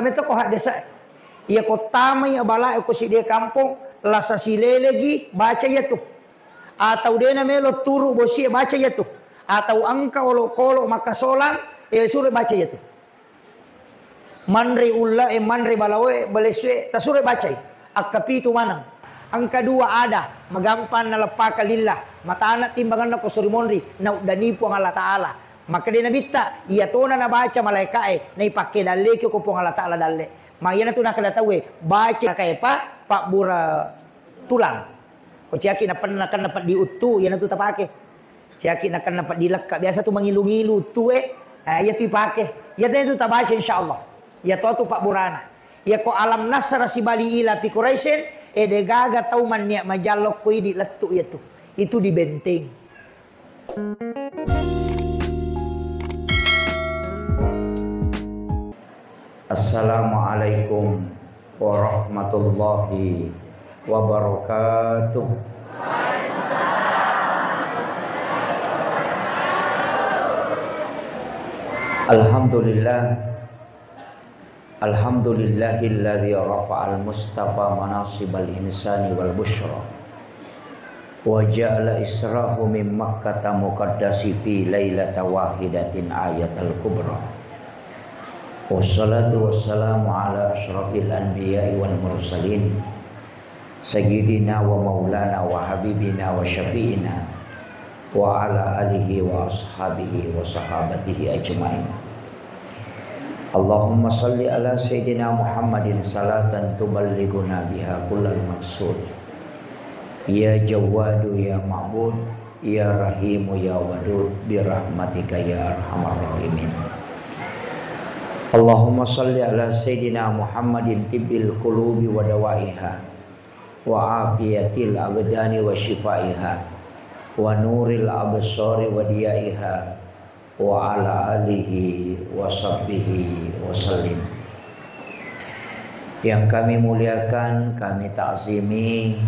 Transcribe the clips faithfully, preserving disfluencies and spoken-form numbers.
Metto ko haddesa. Iya ko tamai abalae ko sidie kampong, lasa silelegi, baca iyatu. Atau dena melo turu bosie, baca iyatu. Atau engka olokolo makasolang, eh, sure baca iyatu. Manre ullae, manre balaoe, balesue, tasure bacai. Akkapitu maneng. Engka dua ada, magampang naleppaka lillah. Matana timbanganna ko suri monri, nauddani Puang Allah Ta'ala. Makkeda Nabitta, iya tona nabaca malaeka'e, naipakke dalleki ko Puang Allah Ta'ala dalle. Ma iyanatu nakkeda tauwe, baca kaepa pabbura tulang. Ko ciaki napenna kenna peddi uttu, iyanatu tapake. Ciaki nakenna peddi lekka, biasa tu mangilu-ngilu uttu e, eh, iyatu ipake. Iyatu tabaca insyaallah. Iyatu tu pabburana. Iya ko alam nasra sibali ila fi Quraisyin, eh, degaga tau mannia majallo ko idi lettu iyatu. Itu di benteng. Assalamualaikum warahmatullahi wabarakatuh. Alhamdulillah. Alhamdulillahilladzi rafa'al mustafa manasibal insani wal busyra. Wa ja'ala israhu min Makkata muqaddasi fi lailata wahidatin ayatal kubra. Wassalatu wassalamu ala asyrafil anbiya'i wal mursalin, sayyidina wa maulana wa habibina wa syafi'ina wa ala alihi wa ashabihi wa sahabatihi ajmain. Allahumma salli ala sayyidina Muhammadin salatan tuballighuna biha kullal maqsud. Ya Jawwadu ya Ma'bud, ya Rahimu ya Wadud, bi rahmatika ya arhamar rahimin. Allahumma salli ala sayyidina Muhammadin tibbil qulubi wa dawaiha, wa afiyatil abdani wa syifaiha, wa nuril absari wa diyaiha, wa ala alihi wa sahbihi wa sallim. Yang kami muliakan, kami takzimi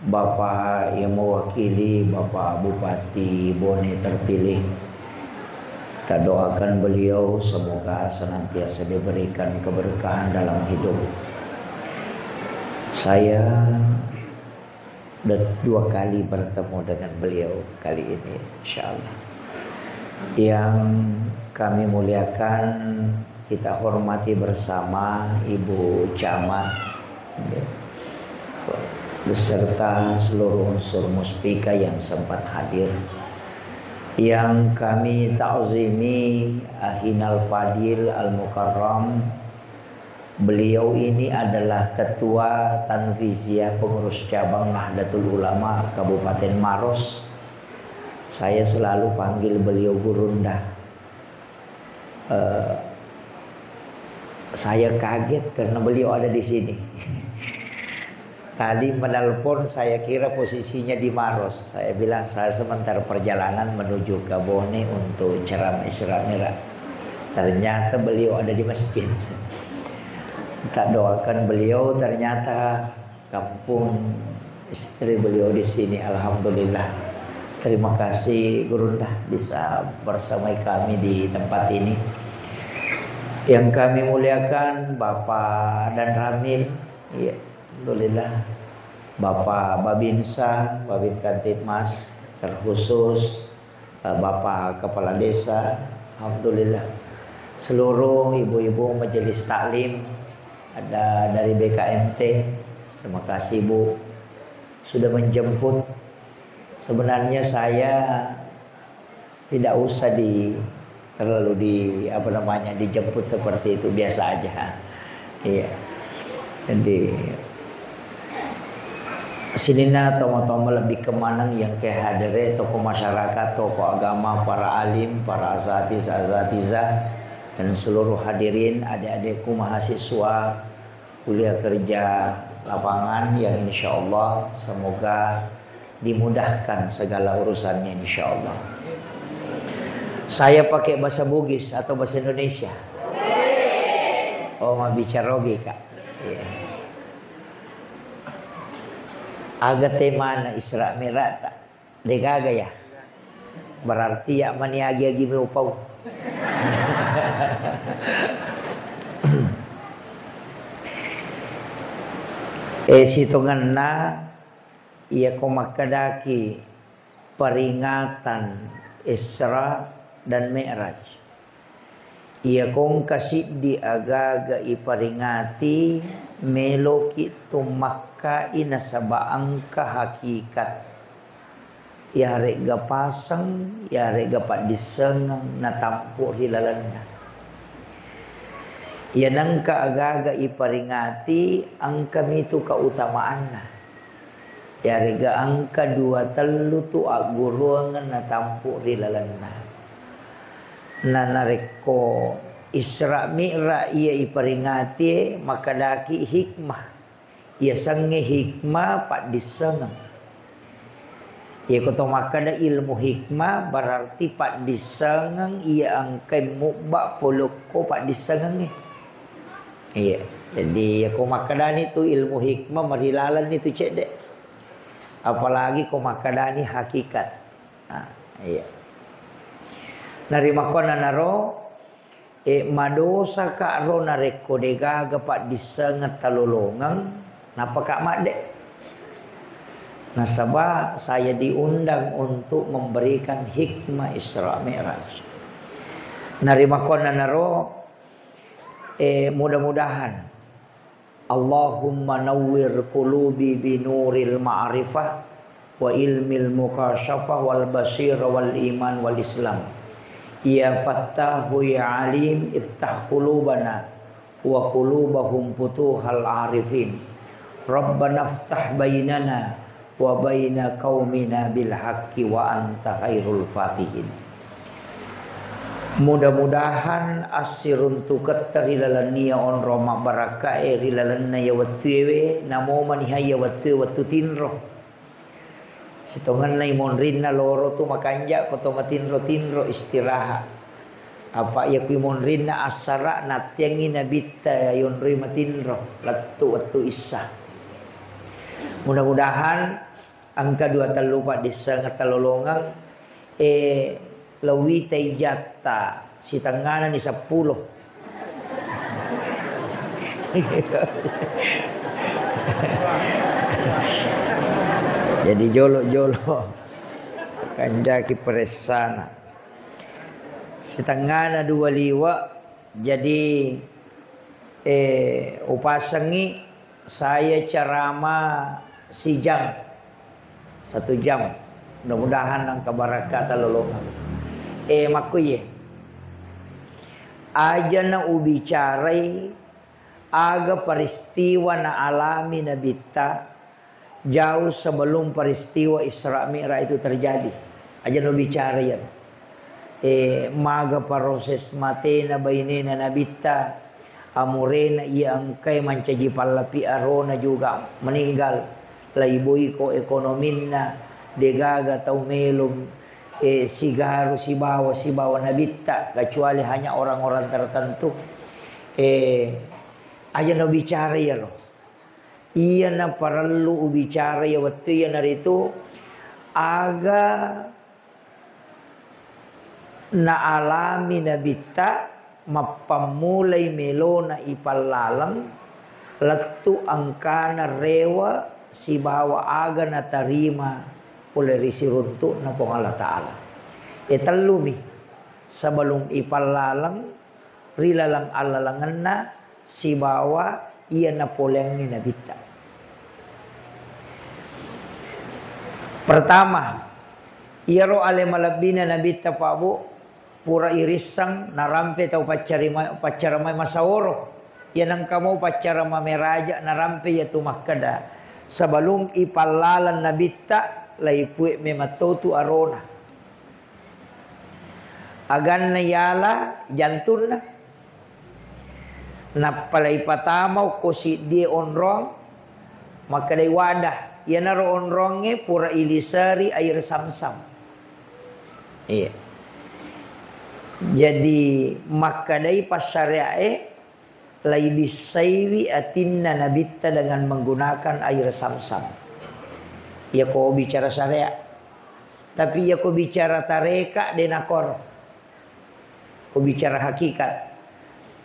Bapak yang mewakili Bapak Bupati Bone terpilih. Kita doakan beliau semoga senantiasa diberikan keberkahan dalam hidup. Saya udah dua kali bertemu dengan beliau kali ini, insya Allah. Yang kami muliakan, kita hormati bersama Ibu Camat, beserta seluruh unsur Muspika yang sempat hadir. Yang kami ta'zimi, Akhinal Fadil Al Mukarram, beliau ini adalah Ketua Tanfiziyah Pengurus Cabang Nahdlatul Ulama Kabupaten Maros. Saya selalu panggil beliau Gurunda. Eh, saya kaget karena beliau ada di sini. Tadi menelpon, saya kira posisinya di Maros. Saya bilang, "Saya sementara perjalanan menuju ke Bone untuk ceramah Isra Mi'raj." Ternyata beliau ada di masjid. Kita doakan beliau, ternyata kampung istri beliau di sini. Alhamdulillah. Terima kasih Gurunda bisa bersamai kami di tempat ini. Yang kami muliakan Bapak dan Ramil, iya, Alhamdulillah. Bapak Babinsa, Babin Kamtibmas, terkhusus, eh, Bapak Kepala Desa, alhamdulillah. Seluruh ibu-ibu majelis taklim, ada dari B K M T, terima kasih, Bu, sudah menjemput. Sebenarnya saya tidak usah di, terlalu di, apa namanya, dijemput seperti itu, biasa aja. Iya. Jadi, sininna tomatoa lebih kemanang yang ke hadere, tokoh masyarakat, tokoh agama, para alim, para asatiz, asatizah, dan seluruh hadirin, adik-adikku mahasiswa, kuliah kerja lapangan yang insya Allah semoga dimudahkan segala urusannya insya Allah. Saya pakai bahasa Bugis atau bahasa Indonesia? Oh, mau bicara oge, Kak. Iya. Aga temana Isra Mi'raj ta? Degaga ya. Berarti ya mani agi-agi meupau. Eh, sitongenna, iyako makkedaki peringatan Isra dan Mi'raj. Iyako engka siddi agaga iperingati, meloki tummakkai nasaba engka hakikat. Iyaré'ga paseng, iyaré'ga paddissengeng natampu ri lalenna. Iya nengka agaga iperingati, engkamitu keutamaanna. Iyaré'ga engka dua tellu tu agguruangeng natampu ri lalenna. Na narékko Isra Mi'raj iya iperingatie, makkedaki hikmah. Iya sengnge hikmah paddissengeng. Iyako to makkeda ilmu hikmah berarti paddissengeng iya engkai mubba polokko paddissengengnge. Iya. Jadi iyako makkedani tu ilmu hikmah marilalenni tu cedde. Apalagi ko makkedani hakikat. Nah, iya. Narimakkuannanaro, eh, madosaka ro narekko degaga paddissengeng talolongeng, napaka madde? Nasaba saya diundang untuk memberikan hikmah Isra Mi'raj. Narimakkuannanaro, eh, mudah-mudahan Allahumma nawwir qulubi binuril ma'rifah wa ilmil mukasyafah wal basirah wal iman wal islam. Ya Fattahu ya Alim, iftah qulubana wa qulubahum futuhal arifin. Rabbana iftah bainana wa baina qaumina bil haqqi wa anta khairul fatihin. Mudah-mudahan assiruntuketta ri lalennia onrong mabbarakkae ri lalenna iya wettuewe, namomaniha iya wettue wettu tinro. Sitongenna imonrinna loro tu makanja ko to matinro-tinro istirahat. Apa iya ku imonrinna assara nattiangi nabitta yonroi matinro lettu wettu issa. Mudah-mudahan engka dua tellu paddissengeng talolongeng, eh, lewita ijatta sitengngana ni seppulo. Jadi jolo-jolo kanjaki peressana. Sitengngana dua liwa, jadi, eh, upasengi saya ceramah sijam, satu jam. Mudah-mudahan engka barakka talolongeng. Eh, makkuye. Aja na ubicarai aga peristiwa na alami Nabitta jauh sebelum peristiwa Isra Mi'raj itu terjadi. Aja no bicara ya. Eh, maga proses matena bainena Nabitta, amurena iya engkai mancaji pallapi arona juga meninggal, laiboiko ekonominna, degaga tau melong, eh, sigaru sibawa, sibawa Nabitta, kecuali hanya orang-orang tertentu. Eh, aja no bicara ya lo. Iyana parellu ubicara iya wettu iyanaritu aga naalami Nabitta mappammulai melona ipallaleng lettu engkana rewa sibawa aga natarima pole ri siruntu'na Puang Allah Ta'ala. E tellumi sebelum ipallaleng ri laleng allalengenna sibawa iya napoleangngi Nabitta. Pertama, iyaro ale malebbina Nabitta, Pak Bu, pura irisseng narampe tau paccarima-, paccara mai masaworo. Iya nengka mau paccara mameraja narampe iyatu makkeda, sebelum ipallaleng Nabitta, laipue memang totu arona. Aganna yala jantunna. Nappa laipatamau ko siddie onrong, makkedai wadah. Iyanaro onrongnge pura iliseri air samsam. Iya. Jadi makkedai passareae, laibissaiwi atinna Nabitta dengan menggunakan air samsam. Iyako bicara syariat. Tapi iyako bicara tareka, de nakoro. Ko bicara hakikat.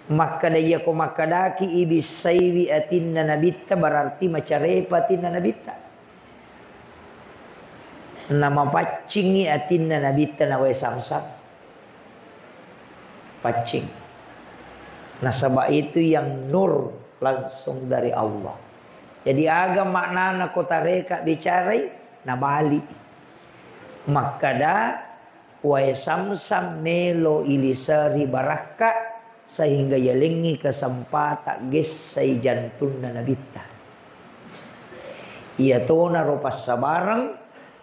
Makkeda, iyako makkedaki ibissaiwi atinna Nabitta, berarti macarepa atinna Nabitta. Namapaccingngi atinna Nabitta na wae Samsam. Paccing. Nasaba itu yang nur langsung dari Allah. Jadi aga maknana ko tareka bicarai, nabali. Makkeda, wae Samsam melo iliseri barakka, sehingga yalengngi kesempatan gessai jantunna Nabitta. Iyatonaro passabareng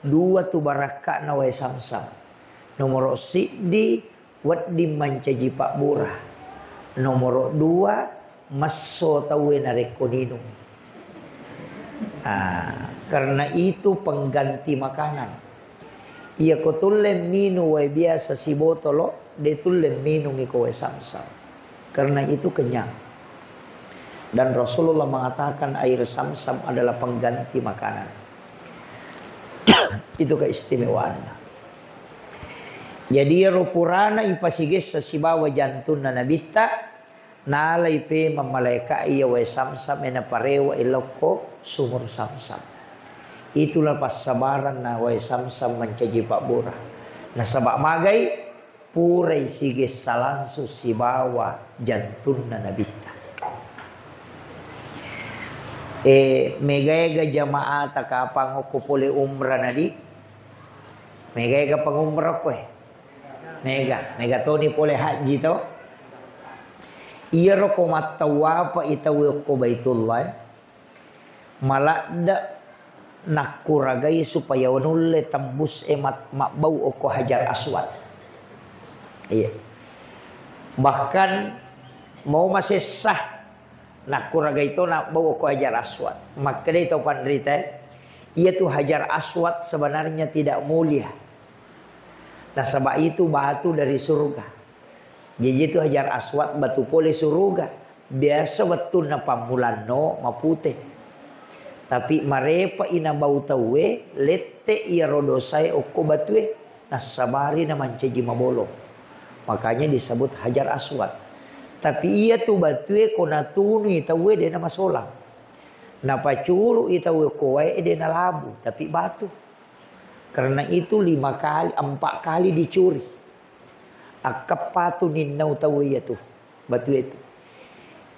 dua tu barakka'na wae Samsam. Nomoro siddi, wedding mancaji pabbura. Nomoro dua, messo tauwe narekko ninung. Ah, karena itu pengganti makanan. Iyako tulle minung wae biasa sibotolo, de tulle minung iko wae Samsam. Karena itu kenyang. Dan Rasulullah mengatakan air Samsam adalah pengganti makanan. Itu keistimewaannya. Jadi iyaro purana ipasigessa sibawa jantunna Nabitta, nalai pemeng malaeka iya wae Samsam e naparewa i lokko sumur Samsam. Itulah passabaranna wae Samsam mancaji pabbura. Nasaba magai, purai sigessa langsung sibawa jantunna Nabitta. E, megaega jamaata kapang okko pole umrah nadi? Megaega pangumrah okko e? Mega, mega toni pole haji to. Iyaro ko mattawafa i tauwe okko Baitullah, e, maladde nakkuragai supaya nulle tembus e mat-, mabbau okko Hajar Aswad. Iya. Bahkan mau masessa nakkuragai to nabbau okko Hajar Aswad. Makkedai tau panrita, e, iyatu Hajar Aswad sebenarnya tidak mulia. Nasaba itu batu dari surga. Jaji itu Hajar Aswad batu pole suruga. Biasa wettunna pammulanno mapute. Tapi marepa i nabau tauwe, lette iyaro dosae okko batue, nassabari namancaji mabolong. Makanya disebut Hajar Aswad. Tapi iyatu batue ko natunui tauwe de namasolang. Napacuru i tauwe ko wae de nalabu, tapi batu. Karena itu lima kali, empat kali dicuri. Akkeppatu ninnau tau iyatu, batu itu.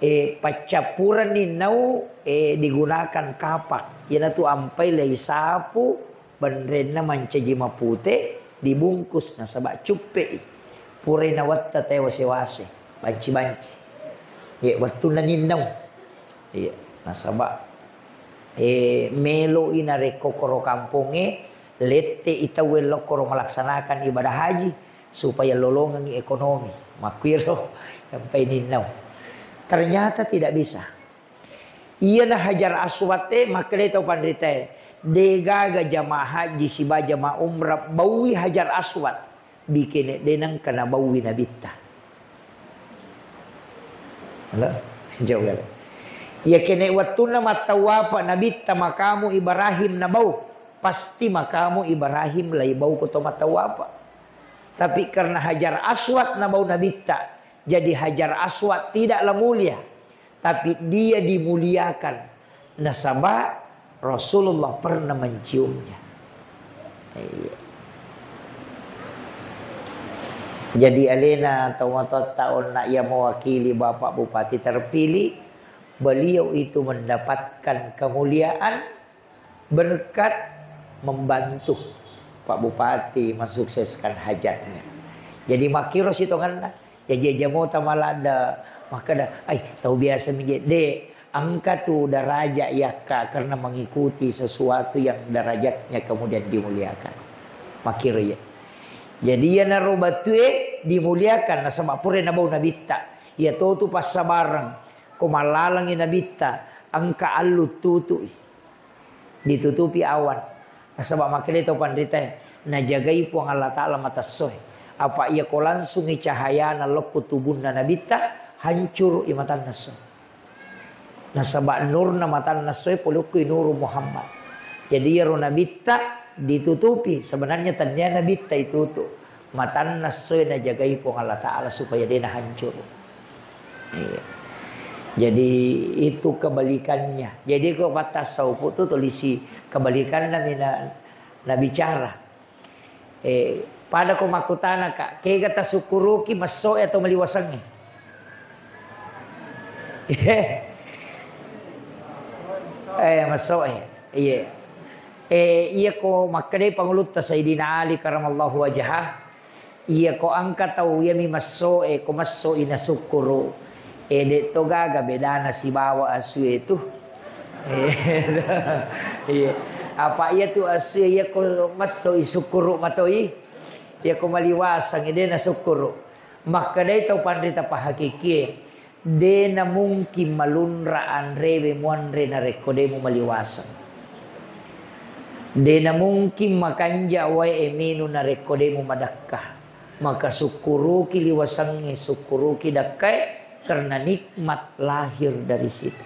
E, paccappureng ninnau, e, digunakan kapak. Iyanatu ampai lei sapu, benrenna mancaji mapute, dibungkus nasaba cuppei. Purai nawetta tewase-wase, banci-banci. Ye, wettunna ninnau. Iya, nasaba, e, meloi narekko koro kampongnge, lette i tauwe lokkoro melaksanakan ibadah haji supaya lolongengngi ekonomi. Makkuiro sampai ninnau. Ternyata tidak bisa. Iyana Hajar Aswad e, makkedai tau panritae, degaga jamaah haji siba jamaah umrah baui Hajar Aswad. Bikene de nengka nabaui Nabitta. Halo? Jauh kali. Iya kene wettunna mattawafa Nabitta makamu Ibrahim nabau, pasti makamu Ibrahim laibau ko to mattawafa. Tapi karena Hajar Aswad nabau Nabitta, jadi Hajar Aswad tidaklah mulia. Tapi dia dimuliakan. Nasaba Rasulullah pernah menciumnya. Iya. Jadi alena tau matoatta onna iya mewakili Bapak Bupati terpilih, beliau itu mendapatkan kemuliaan berkat membantu Pak Bupati mensukseskan hajatnya. Jadi makkiro sitongenna, jaji aja mota maladde makkeda, "Ai, tau biasa mi je." De, engka tu daraja yakka karena mengikuti sesuatu yang derajatnya kemudian dimuliakan. Makkiro ya. Jadi iyanaro batue dimuliakan nasaba pura nabau Nabitta. Iya totu passabareng ko mallalengi Nabitta engka allu tutui. Ditutupi awan. Nasaba makkedai tau panritae, najagai Puang Allah Ta'ala mata essoe. Apa iya ko langsungi cahayana lokko tubunna Nabitta, hancuru i matanna esso. Nasaba nurna matanna essoe pole okko i Nuru Muhammad. Jadi iyaro Nabitta ditutupi, sebenarnya tennia Nabitta itutu. Matanna essoe najagai Puang Allah Ta'ala supaya de nahancuru. Iya. Jadi itu kebalikannya. Jadi ko pattasaupu tu tulisi kebalikanna mina na bicara. Eh, pada ko makkutana ka, kega tasukkuruki massoe atau maliwasengnge? Eh, massoe. Iya. Eh, iya ko makkedai pangulutta Sayyidina Ali karamallahu wajhah, iya ko engka tau iyami massoe, ko massoi nasukkuru, eh, de to gaga bedana sibawa asue tu. Eh, iya. Apa iya tu asue iya ko massoi sukkuru matoi. Iya ko maliwaseng de nasukkuru. Makkedai tau panrita pahakikie, de na mungkin malunra anrewe muanre narekko de mumaliwaseng. De na mungkin makanja wae e minu narekko de mumadakka. Maka sukkuruki liwasengnge, sukkuruki dakkae, karena nikmat lahir dari situ.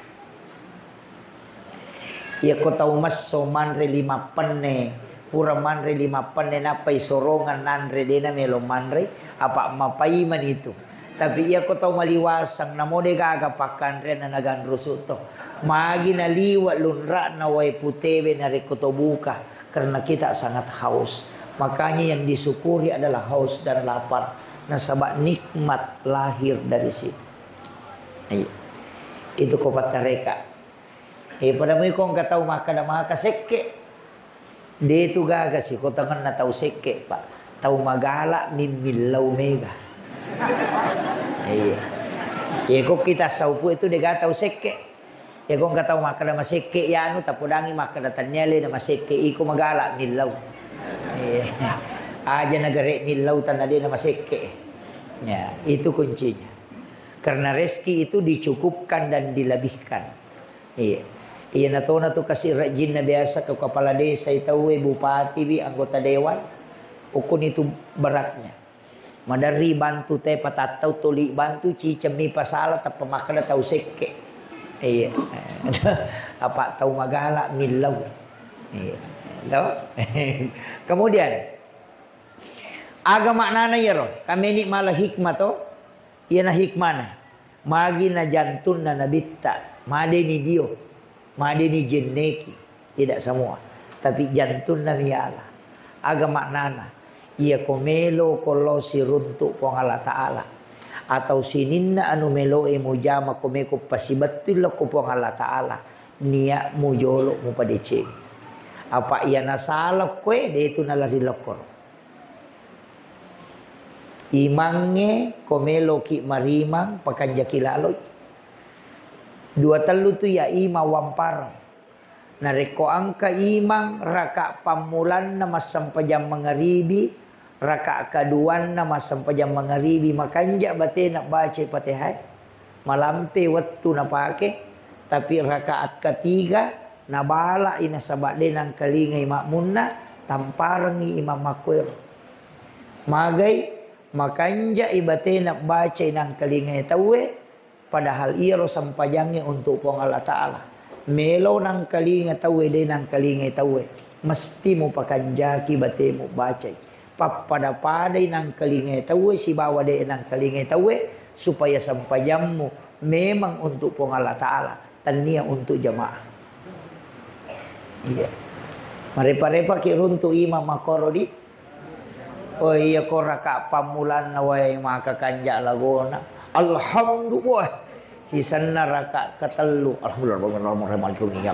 Iyako tau messo manre lima penne, pura manre lima penne nappai sorongeng nanre, de namelo manre, apa mapaimani tu. Tapi iyako tau maliwaseng, namo de gaga pakkanreanna naganrusu to. Magi naliwa lunra'na wae putewe narekko to buka, karena kita sangat haus. Makanya yang disyukuri adalah haus dan lapar. Nasaba nikmat lahir dari situ. Iya. Itu ko pattareka. Eh, pada mui ko engka tau makkada maka sekke. De tu gaga sikotangenna tau sekke, Pak. Tau magala mimmillau mega. Iya. Iya, ko kita saupu itu dega tau sekke. Ya, ko engka tau makkada masekke ya anu, tapodangi makkada tannia le na masekke iko magala millau. Iya. Aja nagare millau tanna de na masekke. Ya, itu kuncinya. Karena rezeki itu dicukupkan dan dilebihkan. Iya. Iya, natona tu kasi rajinna biasa ke kepala desa i tauwe, bupati wi, anggota dewan, ukun itu beratnya. Maderri bantu te patattau toli bantu cicemmi pasala tappa makkeda tau sekke. Iya. Apa tau magala millau. Iya. To? Kemudian, aga maknana iyaro? Kameni mala hikmah to? Iyana hikmana. Magi na jantunna nabitta, madeni dio, madeni jenneki, tidak semua. Tapi jantunna miala. Aga maknana? Iya ko melo ko lo siruntuk Puang Allah Ta'ala. Atau sininna anu meloe mujama ko meko pasibettui lokko Puang Allah Ta'ala. Niatmu jolo mupadeceng. Apa iya nasala koe, de tu nalari lokkoro. Imangnge ko meloki marimang, pakanjaki laloi. Dua tellu tu iya imang wampareng. Narekko engka imang raka pammulanna massempajang mangaribi, raka kaduanna massempajang mangaribi, makanja batena bacai Fatihah. Malampe wettu napake, tapi rakaat ketiga nabala'i nasaba de nangkalingai makmunna, tamparengngi imang makkuero. Magai, makanjai batena bacai nangkalingai tauwe, padahal iyaro sempajangnge untuk Puang Allah Ta'ala. Melo nangkalinga tauwe, de nangkalingai tauwe, mesti mupakanjaki batemu bacai. Pappada-padai nangkalingai tauwe sibawa de nangkalingai tauwe, supaya sempajammu memang untuk Puang Allah Ta'ala, tania untuk jamaah. Iya. Marepa-repaki runtu imang makkoro di. Oh iya, ko raka pammulanna wae maka kanja lagona. Alhamdulillah. Sisenna raka katellu. Alhamdulillah.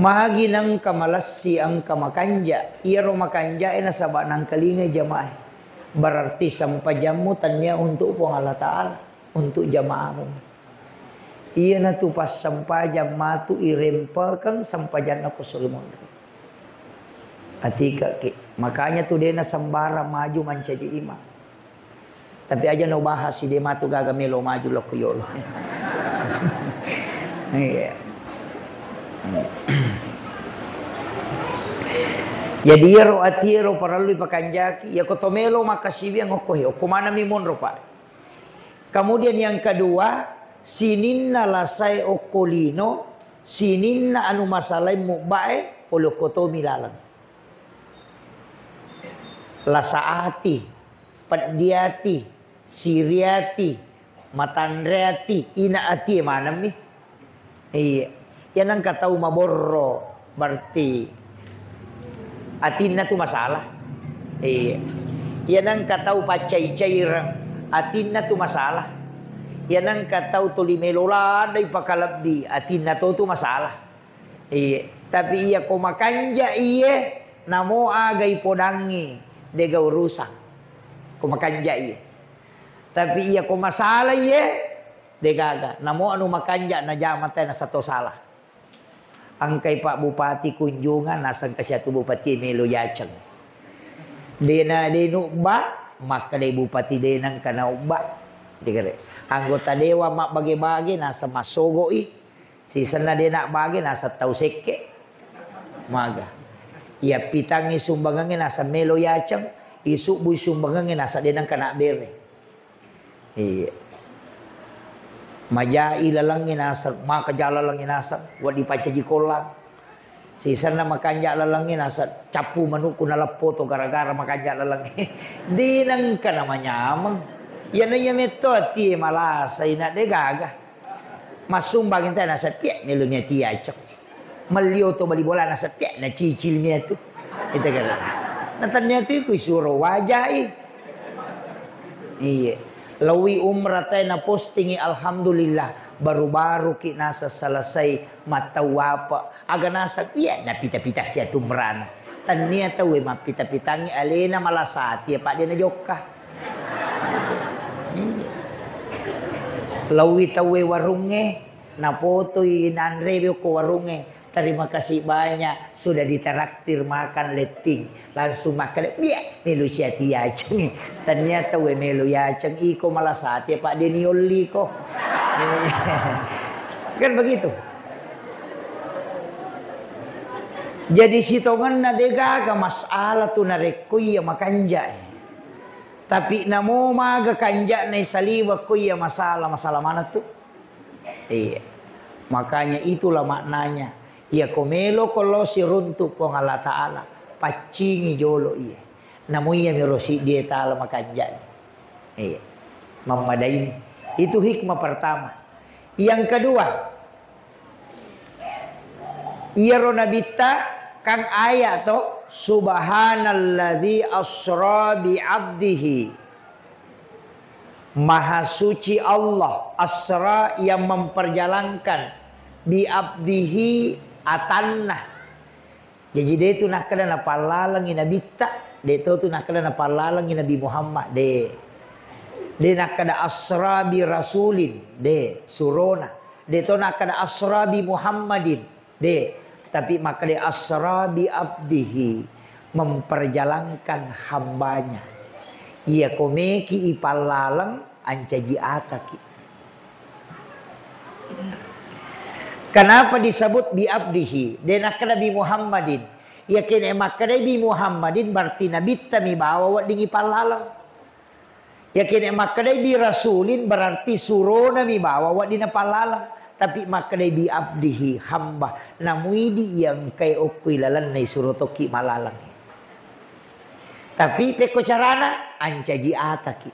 Magi nengka malessi engka makanja. Iyaro makanjae nasaba nangkalingai jamaah. Berarti sempajammu tania untuk Puang Allah Ta'ala, untuk jamaahmu. Iyanatu passempajang matu irempekeng sempajanna ko suri monri. Atikaki. Makanya tu dena sembarang maju mancaji imang. Tapi aja no bahas, de matu gaga melo maju lokko yolo. Iya. Jadi iyaro atiero parellui pakanjaki, iyako to melo makkasiwiang okko he, okko manami monro, Pak. Kemudian yang kedua, sininna lasae okko lino, sininna anu masalae mubbae, pole okko tomi laleng. Lasa ati, peddi ati, siri ati, Matanre ati, ina atie manemmi. Iya. Iya nengka tau maborro, berarti atinna tu masalah. Iya. Iya nengka tau paccai-caireng, atinna tu masalah. Iya nengka tau tuli melo ladai pakalebbi, atinna to tu masalah. Iya. Tapi iya ko makanja iye, namo aga ipodangngi, dega urusan. Ko makanja iye. Tapi iya ko masalah iye, degaga. Namo anu makanja najama te nasato salah. Engkai Pak Bupati kunjungan, naseng kasiatu Bupati melo yaceng. Dena, de nubba, makkeda Bupati de nengka naubba. Anggota dewan mabbage-bage, naseng massogoi. Sisenna de nabbage, naseng tau sekke. Maga. Iya pitangngi sumbangengnge, naseng melo yaceng. Isubbui sumbangengnge, naseng de nengka nabbere. Iya. Majai lalengnge naseng, maka ja lalengnge naseng, wedding pancaji kollang. Sisenna makanja lalengnge naseng, cappu manukku naleppo to gara-gara makanja lalengnge. De nengka namanyameng. Iyana iya metto atie malasa ina de gaga. Massumbang ente naseng, pie melo mi ati yaceng. Mellio to bali bolana sepiak, nacicil mi atu. Ita kata. Na tennia tu iku isuro wajai. Iya. Lawi umrah te na postingi, alhamdulillah, baru-baru ki nasa selesai mattau apa. Aga nasa, iya, napita-pita sia tu umrana. Tennia tau e mappita-pitangi alena malasati apa de na jokka. Iya. Lawi tau e warungnge, napotoi nanre okko warungnge. Terima kasih banyak sudah ditraktir makan letting. Langsung makan, biak, melo siati yaceng. Ternyata we melo yaceng, iko malasati apa de niolli ko. Kan begitu. Jadi sitongenna degaga masalah tu narekko iya makanja. Tapi namo maga kanja'na saliweng ko iya masalah, masalah mana tu? Iya. Makanya itulah maknanya. Iya ko melo ko lo siruntu Puang Allah Ta'ala, paccingi jolo iya. Namo iya miro siddie tala makanja'na. Iya. Mammadaini. Itu hikmah pertama. Yang kedua, iyaro nabitta kan ayat to, "Subhanalladzi asra bi abdihi." Maha suci Allah, asra yang memperjalankan, bi abdihi atanna. Jaji de tu nakkeda napallalengi nabitta, de to tu nakkeda napallalengi Nabi Muhammad, de. De nakkeda asra bi rasulin, de, surona. De to nakkeda asra bi Muhammadin, de. Tapi makkeda asra bi abdihi, memperjalankan hambanya. Iya komeki ipallaleng, ancaji ataki. Kenapa disebut bi abdihi? De nakkeda bi Muhammadin. Iya kene makkeda bi Muhammadin berarti nabitta mi bawa wedding ipallaleng. Iya kene makkeda bi rasulin berarti surona mi bawa wedding napallaleng. Tapi makkeda bi abdihi, hamba. Namuidi iya engkai okko ilalenna isuro tokki malaleng. Tapi pekko carana, ancaji ataki.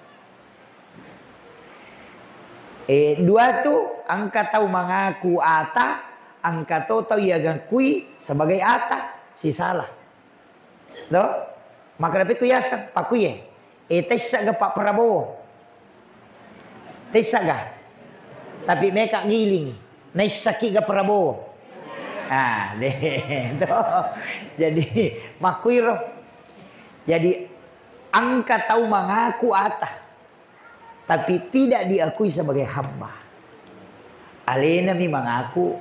Eh, dua tu, engka tau mangaku ata, engka to tau iya gakui sebagai ata, sisala. To? Maka dapat ku yaseng, pakuye. Eh, tessa ga Pak Prabowo. Tessa ga. Tapi meka gilingi. Naissaki ga Prabowo. Ah, deh, to. Jadi, makuiro. Jadi, engka tau mangaku ata. Tapi tidak diakui sebagai hamba. Alena mi mangaku.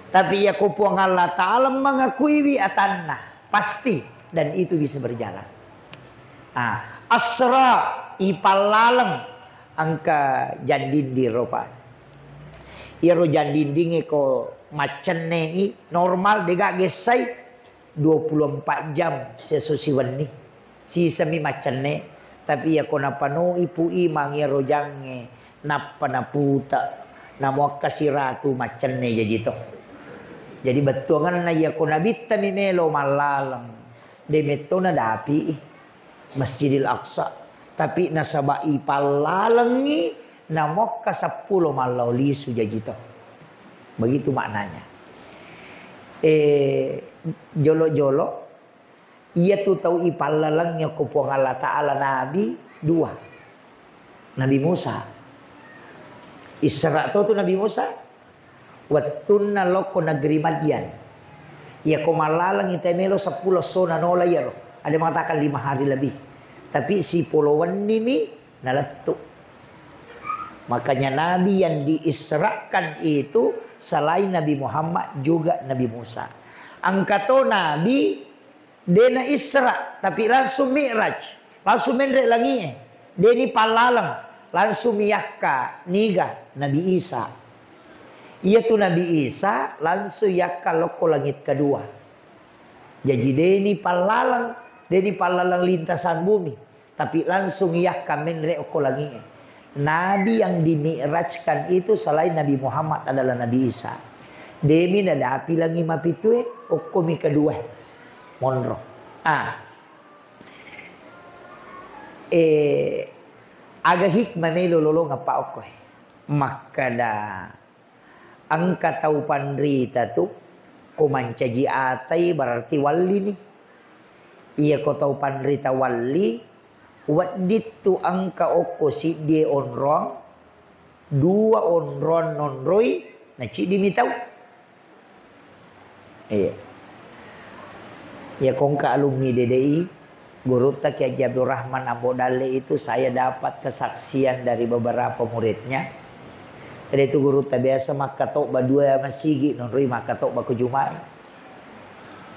Tapi iya ko Puang Allah Ta'ala mangakuiwi atanna, pasti dan itu bisa berjalan. Ah, asra ipallaleng engka jandinding ropa. Iyaro jandindingnge ko maccennei normal dega gessai dua puluh empat jam seso siwenni. Sisami maccenne, tapi iya ko napanoi Pu Imang iyaro jangnge, nappa naputa, namuakka siratu maccenne jaji to. Jadi bettuangenna iya ko nabitta mi melo mallaleng, de metto nadapi Masjidil Aqsa. Tapi nasaba ipallalengngi, Namokka seppulo mallau lisu jaji to. Begitu maknanya. Eh, jolo-jolo, iya tu tau ipallalengngi ko Puang Allah Ta'ala nabi dua. Nabi Musa. Isra to tu Nabi Musa. Wettunna lokko negeri Madian. Iya ko mallalengngi te melo seppulo sona nola iyaro. Ada mengatakan lima hari lebih. Tapi sipolo wennimi nalettu. Makanya nabi yang diisrakan itu selain Nabi Muhammad juga Nabi Musa. Engka to nabi dena Isra, tapi langsung Mi'raj, langsung menre langie. Deni pallaleng, langsung miyakka niga Nabi Isa. Iya tu Nabi Isa langsung yakka lokko langit kedua. Jaji deni pallaleng, deni pallaleng lintasan bumi. Tapi langsung iyakka menre okko langie. Nabi yang dimi'rajkan itu selain Nabi Muhammad adalah Nabi Isa. Demi nadapi langi mapitue, okkomi kedua. Monro. Ah. Eh, aga hikmah melo lolong apa okko e. Makkada Engka tau panrita tu, ko mancaji atai berarti wallini. Iya ko tau panrita walli, wedding tu engka okko siddie onrong, dua onrong nonroi, na ciddimi tau. Iya. Ya kongka alumni D D I, Gurutta Kiai Haji Abdul Rahman Ambo Dalle itu saya dapat kesaksian dari beberapa muridnya. Ada itu gurutta biasa makkatobba dua masigi, nonroi makkatobba ko Juma'i.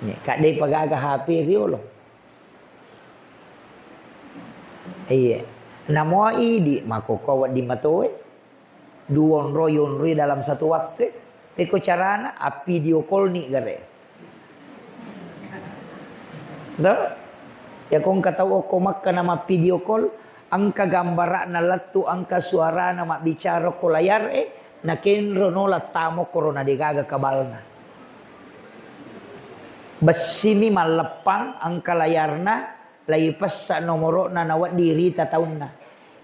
Nih, kadai pagaga H P riolo. Iya. Namo idi makkokko wedding matoe. Duonroi-onroi dalam satu waktu. Pekko carana, appidio call ni gare. Dah? Ya ko engka tau okko Makka na mappidio call, engka gambara'na lettu, engka suarana mabbicara ko layar e, na kenro nola tamo korona degaga kabalna. Bessimi malleppang engka layarna, laipessa nomoro'na nawedding rita taunna.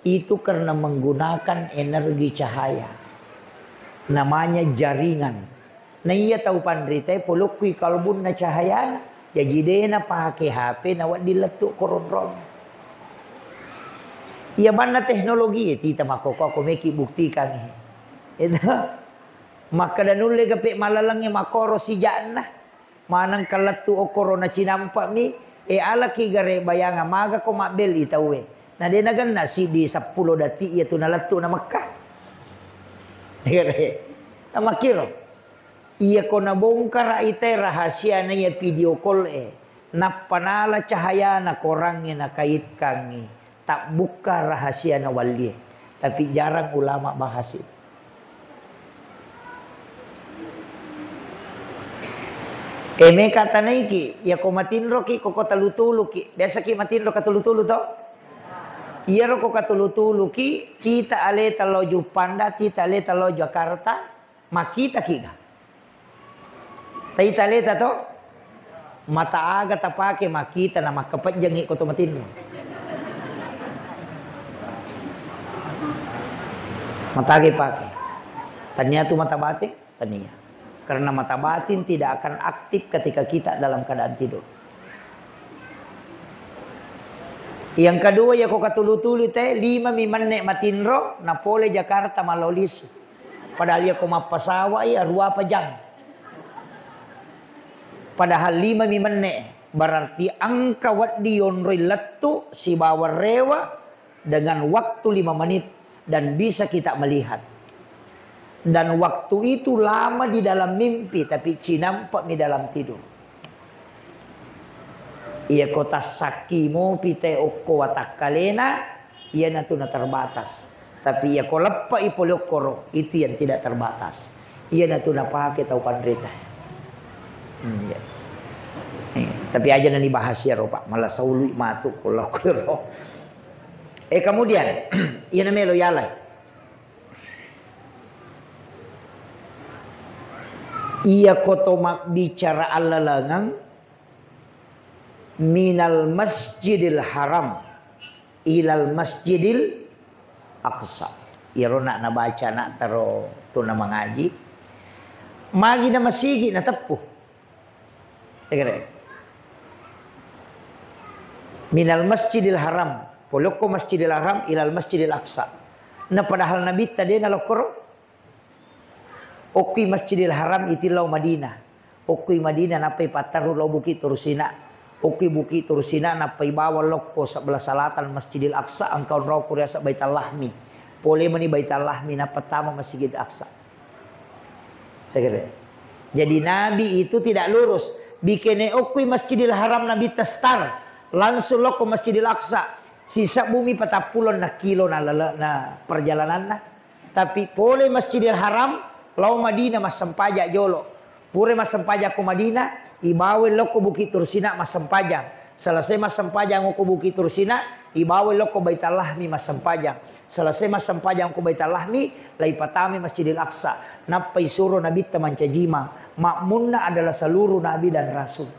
Itu karena menggunakan energi cahaya. Namanya jaringan. Na iya tau panritae polokkui kalbunna cahayana. Jaji de napake H P nawedding lettu koronrong. Iya manna teknologi e tita makkokko meki buktikan. Itu. Makkada nulle gape malalengnge makkoro sijanna. Maneng kalettu okkoro nacinampa'mi, e alaki gare bayanga maga ko mabbelli tauwe. Na de nagenna siddi seppulo dati iya tu nalettu na Mekka. Gare. Na makkiro. Iya ko nabongkara ite rahasia na iya video call e. Nappa nala cahayana korangnge nakaitkangngi. Tabbukka rahasia na wallie. Tapi jarang ulama bahas itu. E, meka tanaiki, yako matinroki, koko tulu-tuluki. Biasaki matinro katulu-tulu to? Iyaro ko katulu-tuluki, tita aleta lao Juppanda, tita aleta lao Jakarta, makkitaki ga? Taita aleta to? Mata aga tapake makkita na makkapejjangi ko to matinro? Mata aga pake. Tania tu mata batin? Tania. Karena mata batin tidak akan aktif ketika kita dalam keadaan tidur. Yang kedua, ya ko katulu-tulu te, lima mi menne matinro, na pole Jakarta malao lisu. Padahal ya ko mappasawa ya, rua pa jam. Padahal lima mi menne, berarti engka weddi yonroi lettu sibawa rewa, dengan waktu lima menit dan bisa kita melihat. Dan waktu itu lama di dalam mimpi, tapi cinampak mi dalam tidur. Iya ko tassakki mopi te okko watakkalena, iyanatu na terbatas. Tapi iya ko leppai pole okkoro, itu yang tidak terbatas. Iyanatu napake tau panrita. Hmm, iya. Eh, tapi aja nani bahas ya ro, Pak. Malah saului matu ko lokko ro. Eh, kemudian, iya namelo yalai. Iya koto mabbicara allalengang minal masjidil haram ilal masjidil aqsa. Iyaro nak nabaca, nak taro tu namangaji. Magi na masigi nateppu. Tegere. Minal Masjidil Haram, polokko Masjidil Haram ilal Masjidil Aqsa. Na padahal Nabitta de nalokkoro. Okkui Masjidil Haram itillau Madinah. Okkui Madinah nappai patterru lao Bukit Tursina. Okkui Bukit Tursina nappai bawang lokko sebelah selatan Masjidil Aqsa, engka onrokko riaseng Baitul Lahmi. Pole mani Baitul Lahmi nappa tama Masjidil Aqsa. Tegere. Jadi Nabi itu tidak lurus. Bikene okkui Masjidil Haram Nabitta star, langsung lokko Masjidil Aqsa. Sisebbu mi patappulo na kilo na lele-, na perjalananna. Tapi pole Masjidil Haram, lao Madinah massempajang jolo. Pura massempajang ko Madinah, ibawa lokko Bukit Tursina massempajang. Selesai massempajang ko Bukit Tursina, ibawa lokko Baitul Lahmi massempajang. Selesai massempajang ko Baitul Lahmi, lai patami Masjidil Aqsa. Nappa isuro Nabitta mancajimang. Makmunna adalah seluruh nabi dan rasul.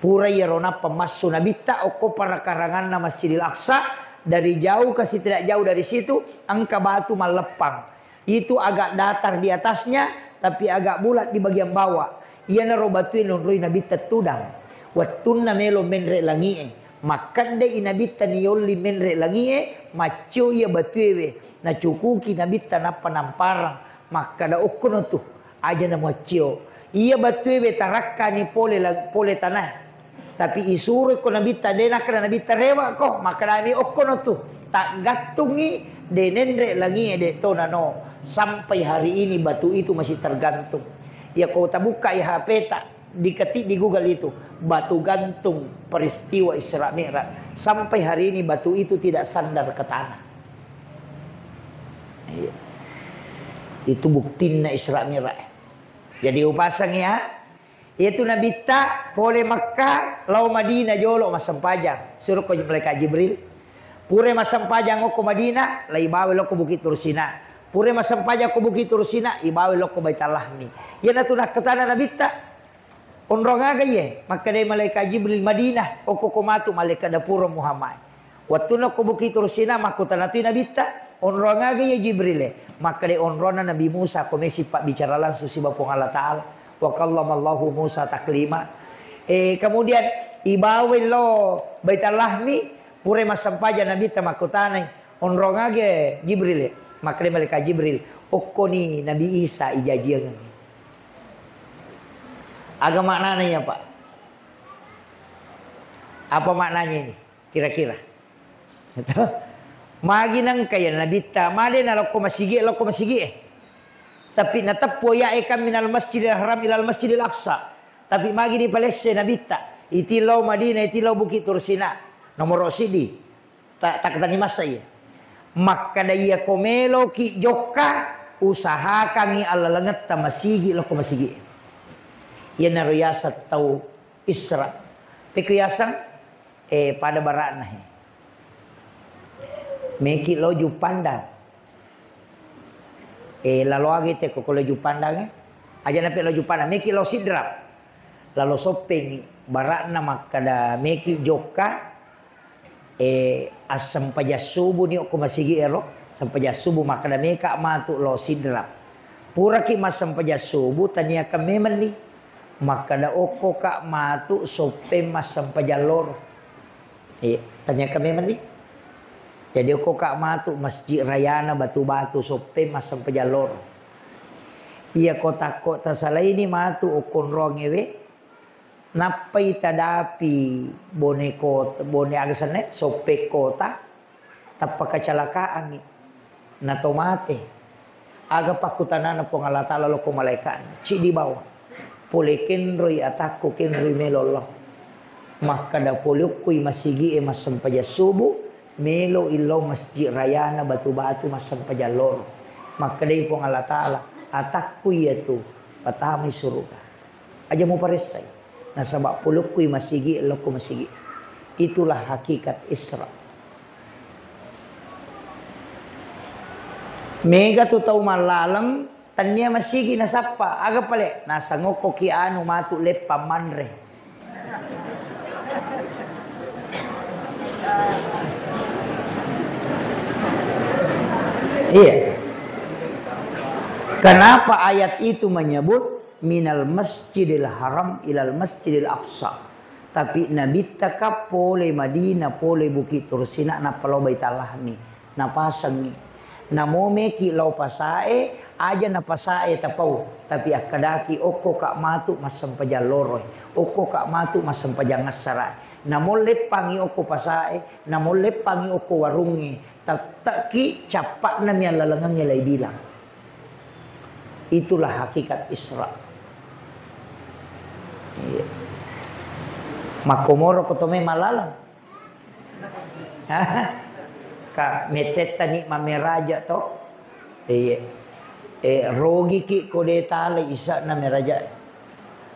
Pura iyaro nappa massu Nabitta okko parakaranganna Masjidil Aqsa, dari jauh ke setidak jauh dari situ, engka batu malleppang. Itu agak datar di atasnya, tapi agak bulat di bagian bawah. Iyanaro batue nonroi Nabitta tudang. Wettunna melo menre langie, makkeddai Nabitta niolli menre langie, maccio iya batuewe, nacukuki Nabitta nappa namparang, makkada okkono tu. Aja na muaccio. Iya batue we tarakkani pole la-, pole tanah. Tapi isuro ko Nabitta, de nakkeda Nabitta rewa ko, makkedami okkono tu. Taggattungi de nenre langie de to nano. Sampai hari ini batu itu masih tergantung. Ya ko tabukka ya H P ta, diketik di Google itu, batu gantung peristiwa Isra Mi'raj. Sampai hari ini batu itu tidak sandar ke tanah. Iya. Itu buktinna Isra Mi'raj. Jadi upasang ya, itu Nabitta pole Makkah, lao Madinah jolo massempajang. Suruh ko malaikat Jibril. Pura massempajang okko Madinah, lai bawa lokko Bukit Tursina. Pura massempajang ko Bukit Tursina, ibawa lokko Baitul Lahmi. Iyanatu nakkutana Nabitta, onrong aga iye? Makkedai malaikat Jibril, Madinah, okko ko matu malaikat dapuro Muhammad. Wettunna ko Bukit Tursina, makkutana tu Nabitta, onrong aga iye Jibril e? Makkedai onronna Nabi Musa, ko mesi pabbicara langsung siba Puang Allah Ta'ala. Wa kallamallahu Musa taklima. Eh, kemudian ibawa lo Baitul Lahmi, pura massempajang Nabitta makkutanai, onrong aga Jibril e? Makkedai malaikat Jibril, okkoni Nabi Isa ijajiangengngi. Aga maknana iya, Pak? Apa maknanya ini? Kira-kira. Magi nengka ya Nabitta, made na lokko masigi, lokko masigi e. Tapi nateppo ya e kan minal Masjidil Haram ilal Masjidil Aqsa. Tapi magi ni palesse Nabitta. Iti lao Madinah, iti lao Bukit Tursina. Nomoro sidi. Ta-, takkutani massa iya. Makkada iya ko meloki jokka, usahakangi allalengetta masigi lokko masigi. Iyanaro yaseng tau Isra. Pekko yaseng, eh, pada bara'na he. Meki lo Juppandang. Eh, lalo agi te ko lo Juppandang, eh. Aja nape lo Juppandang, meki lo Sidrap. Lalo soppengi bara'na makkada meki jokka, eh, assempajang subuh ni okko masigi ero, sempajang subuh makkada meka matu lo Sidrap. Puraki massempajang subuh, taniakan memang ni. Makkada okko ka matu soppeng massempajang loro. Iya, taniakan memang ni. Jadi okko ka matu Masjid Rayana Batu-Batu soppeng massempajang loro. Iya ko takko tasalaini matu okko onrong ewe, nappai tadapi Bone Kota, Bone aga senna, Soppeng Kota, tappa kecelakaan mi. Nato mate. Aga pakkutanana Puang Allah Ta'ala lokko malaikatna? Ciddi bawang. Pole kenroi atakku, kenroi melo Allah. Makkada pole okkoi masigi e massempajang subuh, melo illau Masjid Rayana Batu-Batu massempajang loro. Makkadai Puang Allah Ta'ala, atakku iyatu, patamai suruga. Aja muparessai. Nasaba pole okkoi masigi, lokko masigi. Itulah hakikat Isra. Mega tu tau mallaleng, tania masigi nasappa. Aga pale? Nasangokkoki anu matu leppang manre. Iya. Kenapa ayat itu menyebut minal masjidil haram ilal masjidil aqsa? Tapi Nabitta ka pole Madinah, pole Bukit Tursina, nappa lao Baitul Lahmi, napasengi. Namo meki lao pasae, aja napasae tapau, tapi akkadaki okko ka matu massempajang loroi, okko ka matu massempajang assara. Namo leppangi okko pasae, namo leppangi okko warungnge, tetteki cappa'na mi allalengengnge lai bilang. Itulah hakikat Isra. Iya. Makkomoro ko to memang laleng. Ka metetta ni mameraja to. Iya. Eh, rogiki ko de tale isa'na meraja.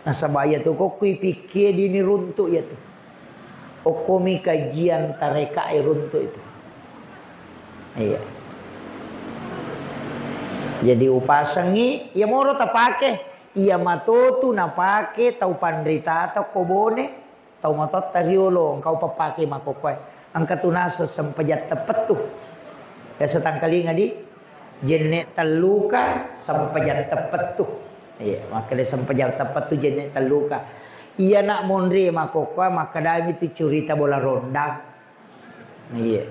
Nasaba iya tu kokko ipikkie dini runtu iya tu. Okkomi kajian tarekae runtu itu. Iya. Jadi upasengi, iya moro tapake, iya matotu napake tau panritata ko Bone, tau matotta riolo, engka upappake makkokkoe. Engka tu naseng sempajang teppettu. Biasa tangkalinga di jenne telluka sempajang teppettu. Iya, makkeda sempajang teppettu jenne telluka. Iya nak monri makkokkoe makkedami tu curita bola ronda. Iya.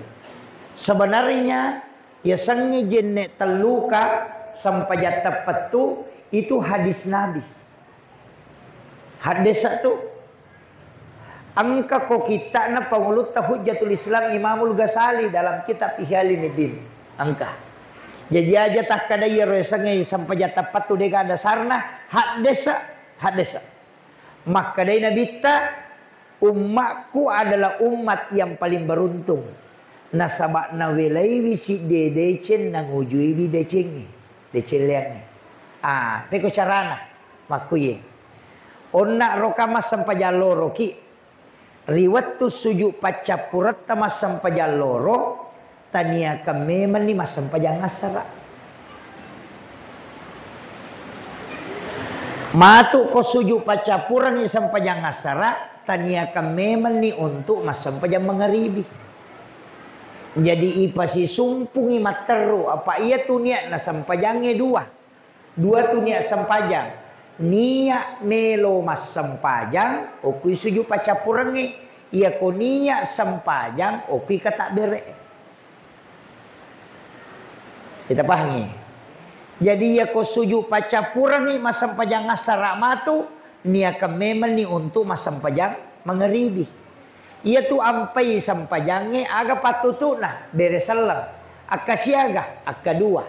Sebenarnya, yasengnge jenne telluka sempajang teppettu itu hadis Nabi. Haddesa tu. Engka ko kitta'na pangulutta Hujjatul Islam Imamul Ghazali dalam kitab Ihya Ulumuddin. Engka. Jaji aja takkada iyaro yasengnge sempajang teppettu dega dasarna haddesa, haddesa. Makkedai Nabitta, "Ummakku adalah umat yang paling beruntung. Nasaba nawelaiwi sidde deceng nangujuiwi decengnge, deceng leangnge." Ah, peko carana? Makkuye. Onna roka massempajang loroki. Ri wettu suju paccappuretta massempajang loro, taniakan memenni massempajang assara. Matu ko suju paccappurengngi sempajang assara, taniakan memenni untuk massempajang mangaribi. Jadi ipasisumpungi matteru, apa iya tu niatna sempajangnge dua. Dua tu niat sempajang. Niat melo massempajang, okui suju paccappurengnge. Iyako niat sempajang, okui katabbere. Kita pahangi. Jadi, iyako suju paccappurengngi massempajang assara matu, niakan memenni untuk massempajang mangaribi. Iyatu ampai sempajangnge aga pattutu'na? Bere selleng. Akka siaga? Akka dua.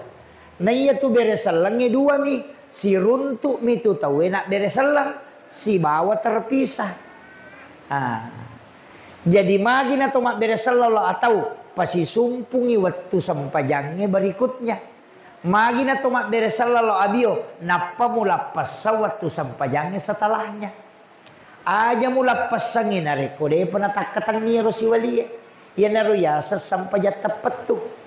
Na iyatu bere sellengnge dua mi, siruntu mi tu tauwe nabbere selleng, sibawa terpisah. Ah. Jadi magi na to mabbere selleng lo atau pasisumpungi wettu sempajangnge berikutnya. Magi na to mabbere selleng lo abio, nappa mulappessa wettu sempajangnge setelahnya. Aja mulappessangngi narekko depa natakkatenni ero siwalie. Iyanaro yaseng sempajang teppettu.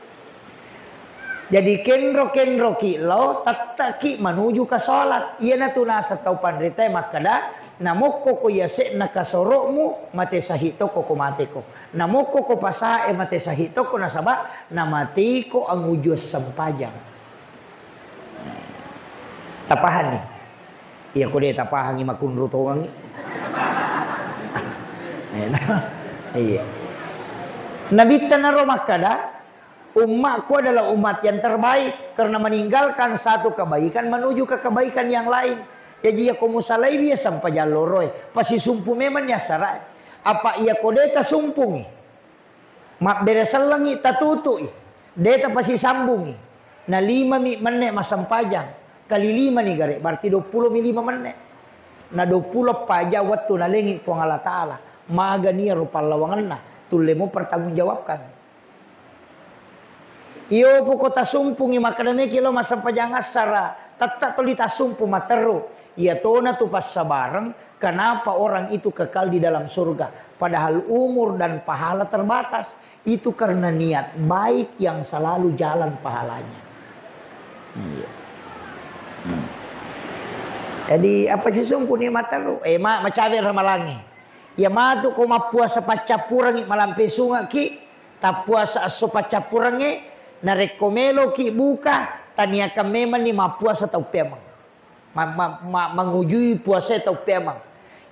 Jadi kenro-kenroki lao tettaki manuju ka salat. Iyanatu naseng tau panritae makkeda, namokkoko yase'na kasoro'mu, mate sahih tokko ko mateko. Namokkoko pasae mate sahih tokko nasaba namateiko angujuang sempajang. Tapahanni? Iya, ko de tapahangi makunru tongengi. Iya. Nabitta naro makkada, "Ummakku adalah umat yang terbaik karena meninggalkan satu kebaikan menuju ke kebaikan yang lain." Jaji iya ko musalaiwi iya sempajang loroe, pasisumpu memang ni assarae. Apa iya ko de tasumpungi? Mabbere sellengngi tatutu'i, de tapasisambungi. Na lima mi menne massempajang, kali lima ni gare, berarti dua puluh mi lima menne. Na dua puluh paja wettu nalengi Puang Allah Ta'ala. Maga niaro pallawangenna, tullemo pertanggungjawabkan. Iyo poko tasumpungi makkeda meki lo massempajang assara, tette toli tasumpu matteru. Iya tona tu passabareng, kenapa orang itu kekal di dalam surga, padahal umur dan pahala terbatas? Itu karena niat baik yang selalu jalan pahalanya. Iya. Hmm. Jadi apa sisumpu ni matteru? Eh, ma, macawe ramalangi. Iya matu ko mappuasa paccappurengngi, malampe sungekki, tappuasa esso paccappurengnge, Narekko meloki buka, taniakan memanni mappuasa tau peameng. Ma-, ma-, ma-, mangujui puasae tau peameng.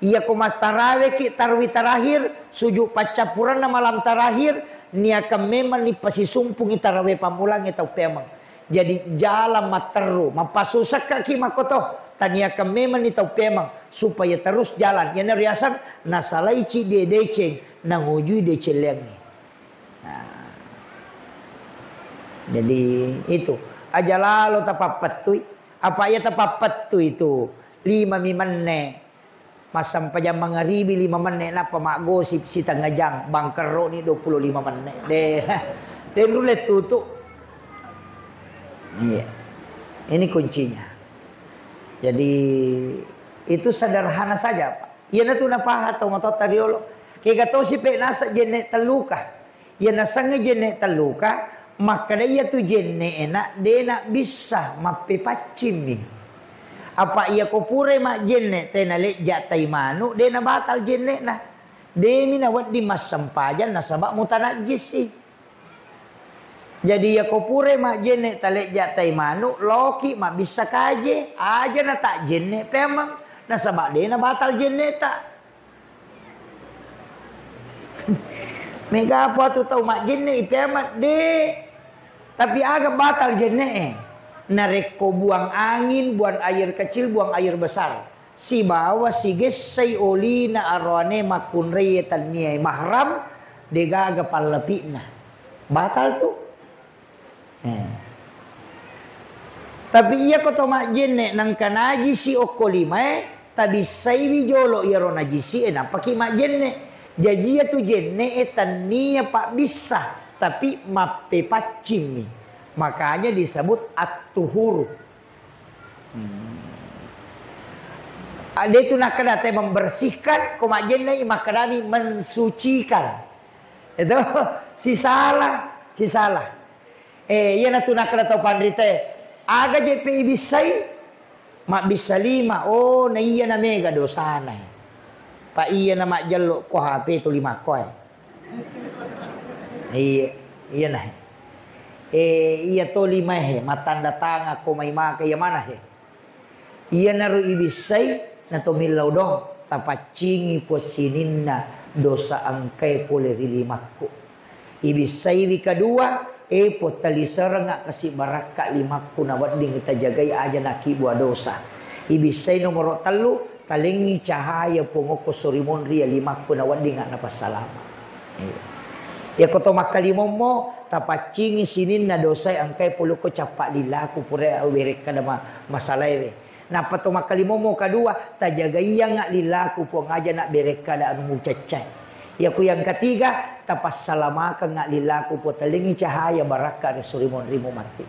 Iyako mattaraweki tarwi tarakhir, sujud paccappuranna malam tarakhir, niakan memanni pasisumpungi tarawe pammulangnge tau peameng. Jadi jalan matteru, mappasusakkaki makkoto, taniakan memanni tau peameng supaya terus jalan. Iyana riaseng nasalai ciddi deceng, nangujui deceng leangnge. Nah. Jadi itu, aja lalo tapappettui. Apa iya tapappettui tu, lima mi menne. Massempajang mangaribi lima menne, nappa maggosip sitengnga jang, bangkerroni dua puluh lima menne. Deh, deh, nulle tutu. Iya. Ini kuncinya. Jadi, itu sederhana saja, Pak. Iyanatu napaha tau matoatta riolo. Kega tosi pe nasa jenne telluka. Iya nasengnge jenne telluka, makkeda iyatu jenne ena de nabissa, mappepaccimmi. Apa iyako purai majjenne tena lejja tai manu, de nabatal jennena. Demi nawedding massempajang nasaba mutanajjisi. Jadi, iyako purai majjenne talejja tai manu, loki mabbissa kaje, aja natajjenne peameng, nasaba de nabatal jenneta. Mega apa tu tau majjenne i peameng, de. Tapi aga batal jenne e? Narekko buang angin, buang air kecil, buang air besar. Sibawa sigessai olina aroane makkunraie tanniae mahram, degaga pallapi'na. Batal tu. Eh. Tapi iyako to majjenne nengka najisi okko limae, tabissaiwi jolo iyaro najisi e nappaki majjenne. Jaji iyatu jenne e tannia pabbissa, tapi mappepaccimmi. Makanya disebut at-tuhuru. Hmm. Ade tu nakkeda te membersihkan, ko majjennai makkedami mensucikan. Itu sisala, sisala. Eh, iyana tu nakkeda tau panrite, aga je pe ibissai? Mabbissa lima. Oh, na iyana mega dosana. Pa iyana majjello ko H P tu lima koe. Iya, iyana. Eh, iya to lima he, mattanda tangan ko mai maka iya mana he. Iyanaro ibissai, na to millau do, tapaccingi puang sininna dosa engkae pole ri limakku. Ibissaiwi kadua, e Puang taliserengnga kasi barakka limakku na wedding tajagai aja nakibbua dosa. Ibissai nomoro tellu, talengngi cahaya Puang okko sorimonri ya limakku na wedding napassalama. Iya. Iyako to makkalimommo, tapaccingi sininna dosae engkae pole ko cappa lillaku pura berekkada ma-, masalaewe. Nappa to makkalimommo kadua, tajagaiyangnga lillaku Puang aja na berekkada anu mucaccae. Iyako yang ketiga, tapassalamakeng lillaku Puang talengngi cahaya barakka ri sorimonrimu matti.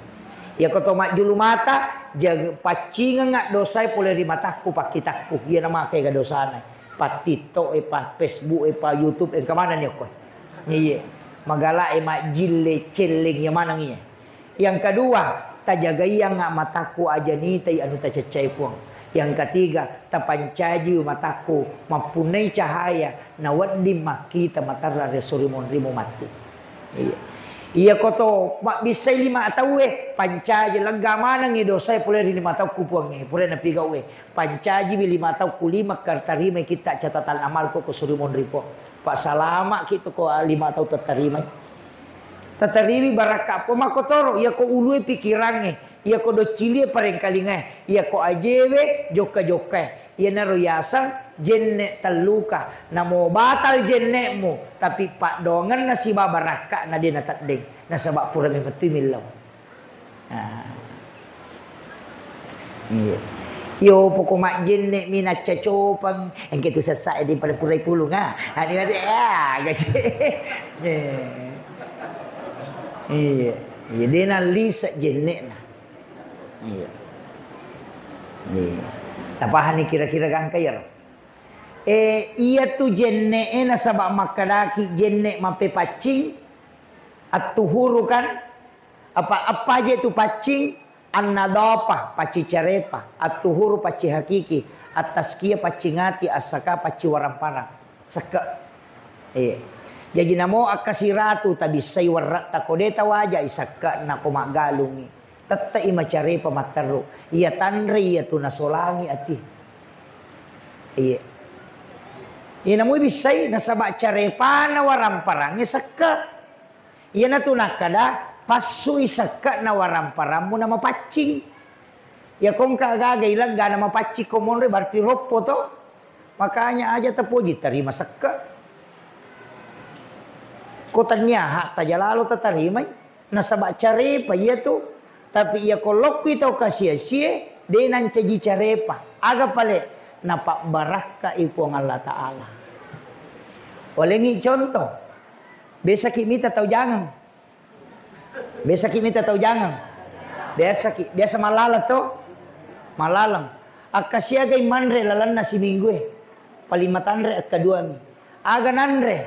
Iyako to majjulu mata, jag-, paccingengnga dosae pole ri matakku, pakkitakku. Iyana maka ega dosana. Pa TikTok e, pa Facebook e, pa YouTube e, engka manenni okko. Iye. Magala e majjille celleng iya maneng iye. Yang kedua, tajagaiyangnga matakku aja nitai anu tacaccai Puang. Yang ketiga, tapancaji matakku mappunnai cahaya na wedding makkita materra ri sorimonrimu matti. Iya. Iyako to mabbissai lima tauwe, pancaji lega manengngi dosae pole ri lima taukku Puangnge, pura napigauwe. Pancajiwi lima taukku lima, tarimai kitta catatan amalku ko sorimonri Puang. Pa salama ki tu ko lima tau tattarimai. Tatariwi barakka Puang makkotoro, iyako ulue pikirangnge, iyako doccilie parengkalingae, iyako ajewe jokka-jokkae. Iyanaro yaseng jenne telluka. Namo batal jenne'mu, tapi paddoangenna siba barakka na de nateddeng. Nasaba pura memettui millau. Ah. Iya. Yo poko majjenne mi naccacopang, engke tu sessa e di pada purai pulung ah. Ani mate ah gaji. Iya. Iya. Iya de nalise jenne'na. Iya. Iya. Tapahani kira-kira gangka iyaro. Eh, iya tu jenne'e nasaba makkedaki jenne mappepaccing, attuhuru kan? Apa, apa je tu paccing? Annadhafah, paccing carepa, attuhuru paccing hakiki, attazkiyah paccing ati, assaka paccing warang-parang. Sekke. Iya. Jaji namo akkasiratu tabissai werretta ko de tawajai sekke'na ko maggalungngi. Tette'i macarepa matteru. Iya tanre iya tu nasolangi ati. Iya. Iya namui bissai nasaba carepana waramparangnge sekke. Iyanatu nakkada, passui sekke'na waramparammu namapaccing. Iya kongka gaga ilegga namapaccing ko monroi berarti roppo to. Makanya aja tapoji tarima sekke. Ko tania hak tajalalo tatarimai. Nasaba carepa iya tu. Tapi iya ko lokkui tau kasia-sie, de nancaji carepa. Aga pale napabbarakkai Puang Allah Ta'ala. Walengi contoh. Biasaki mita tau jangang. Biasaki mita tau jangang. Biasaki, biasa malaleng to? Malaleng. Akkasiagai manre lalenna siminggu e. Paling matanre akkaduami. Aga nanre?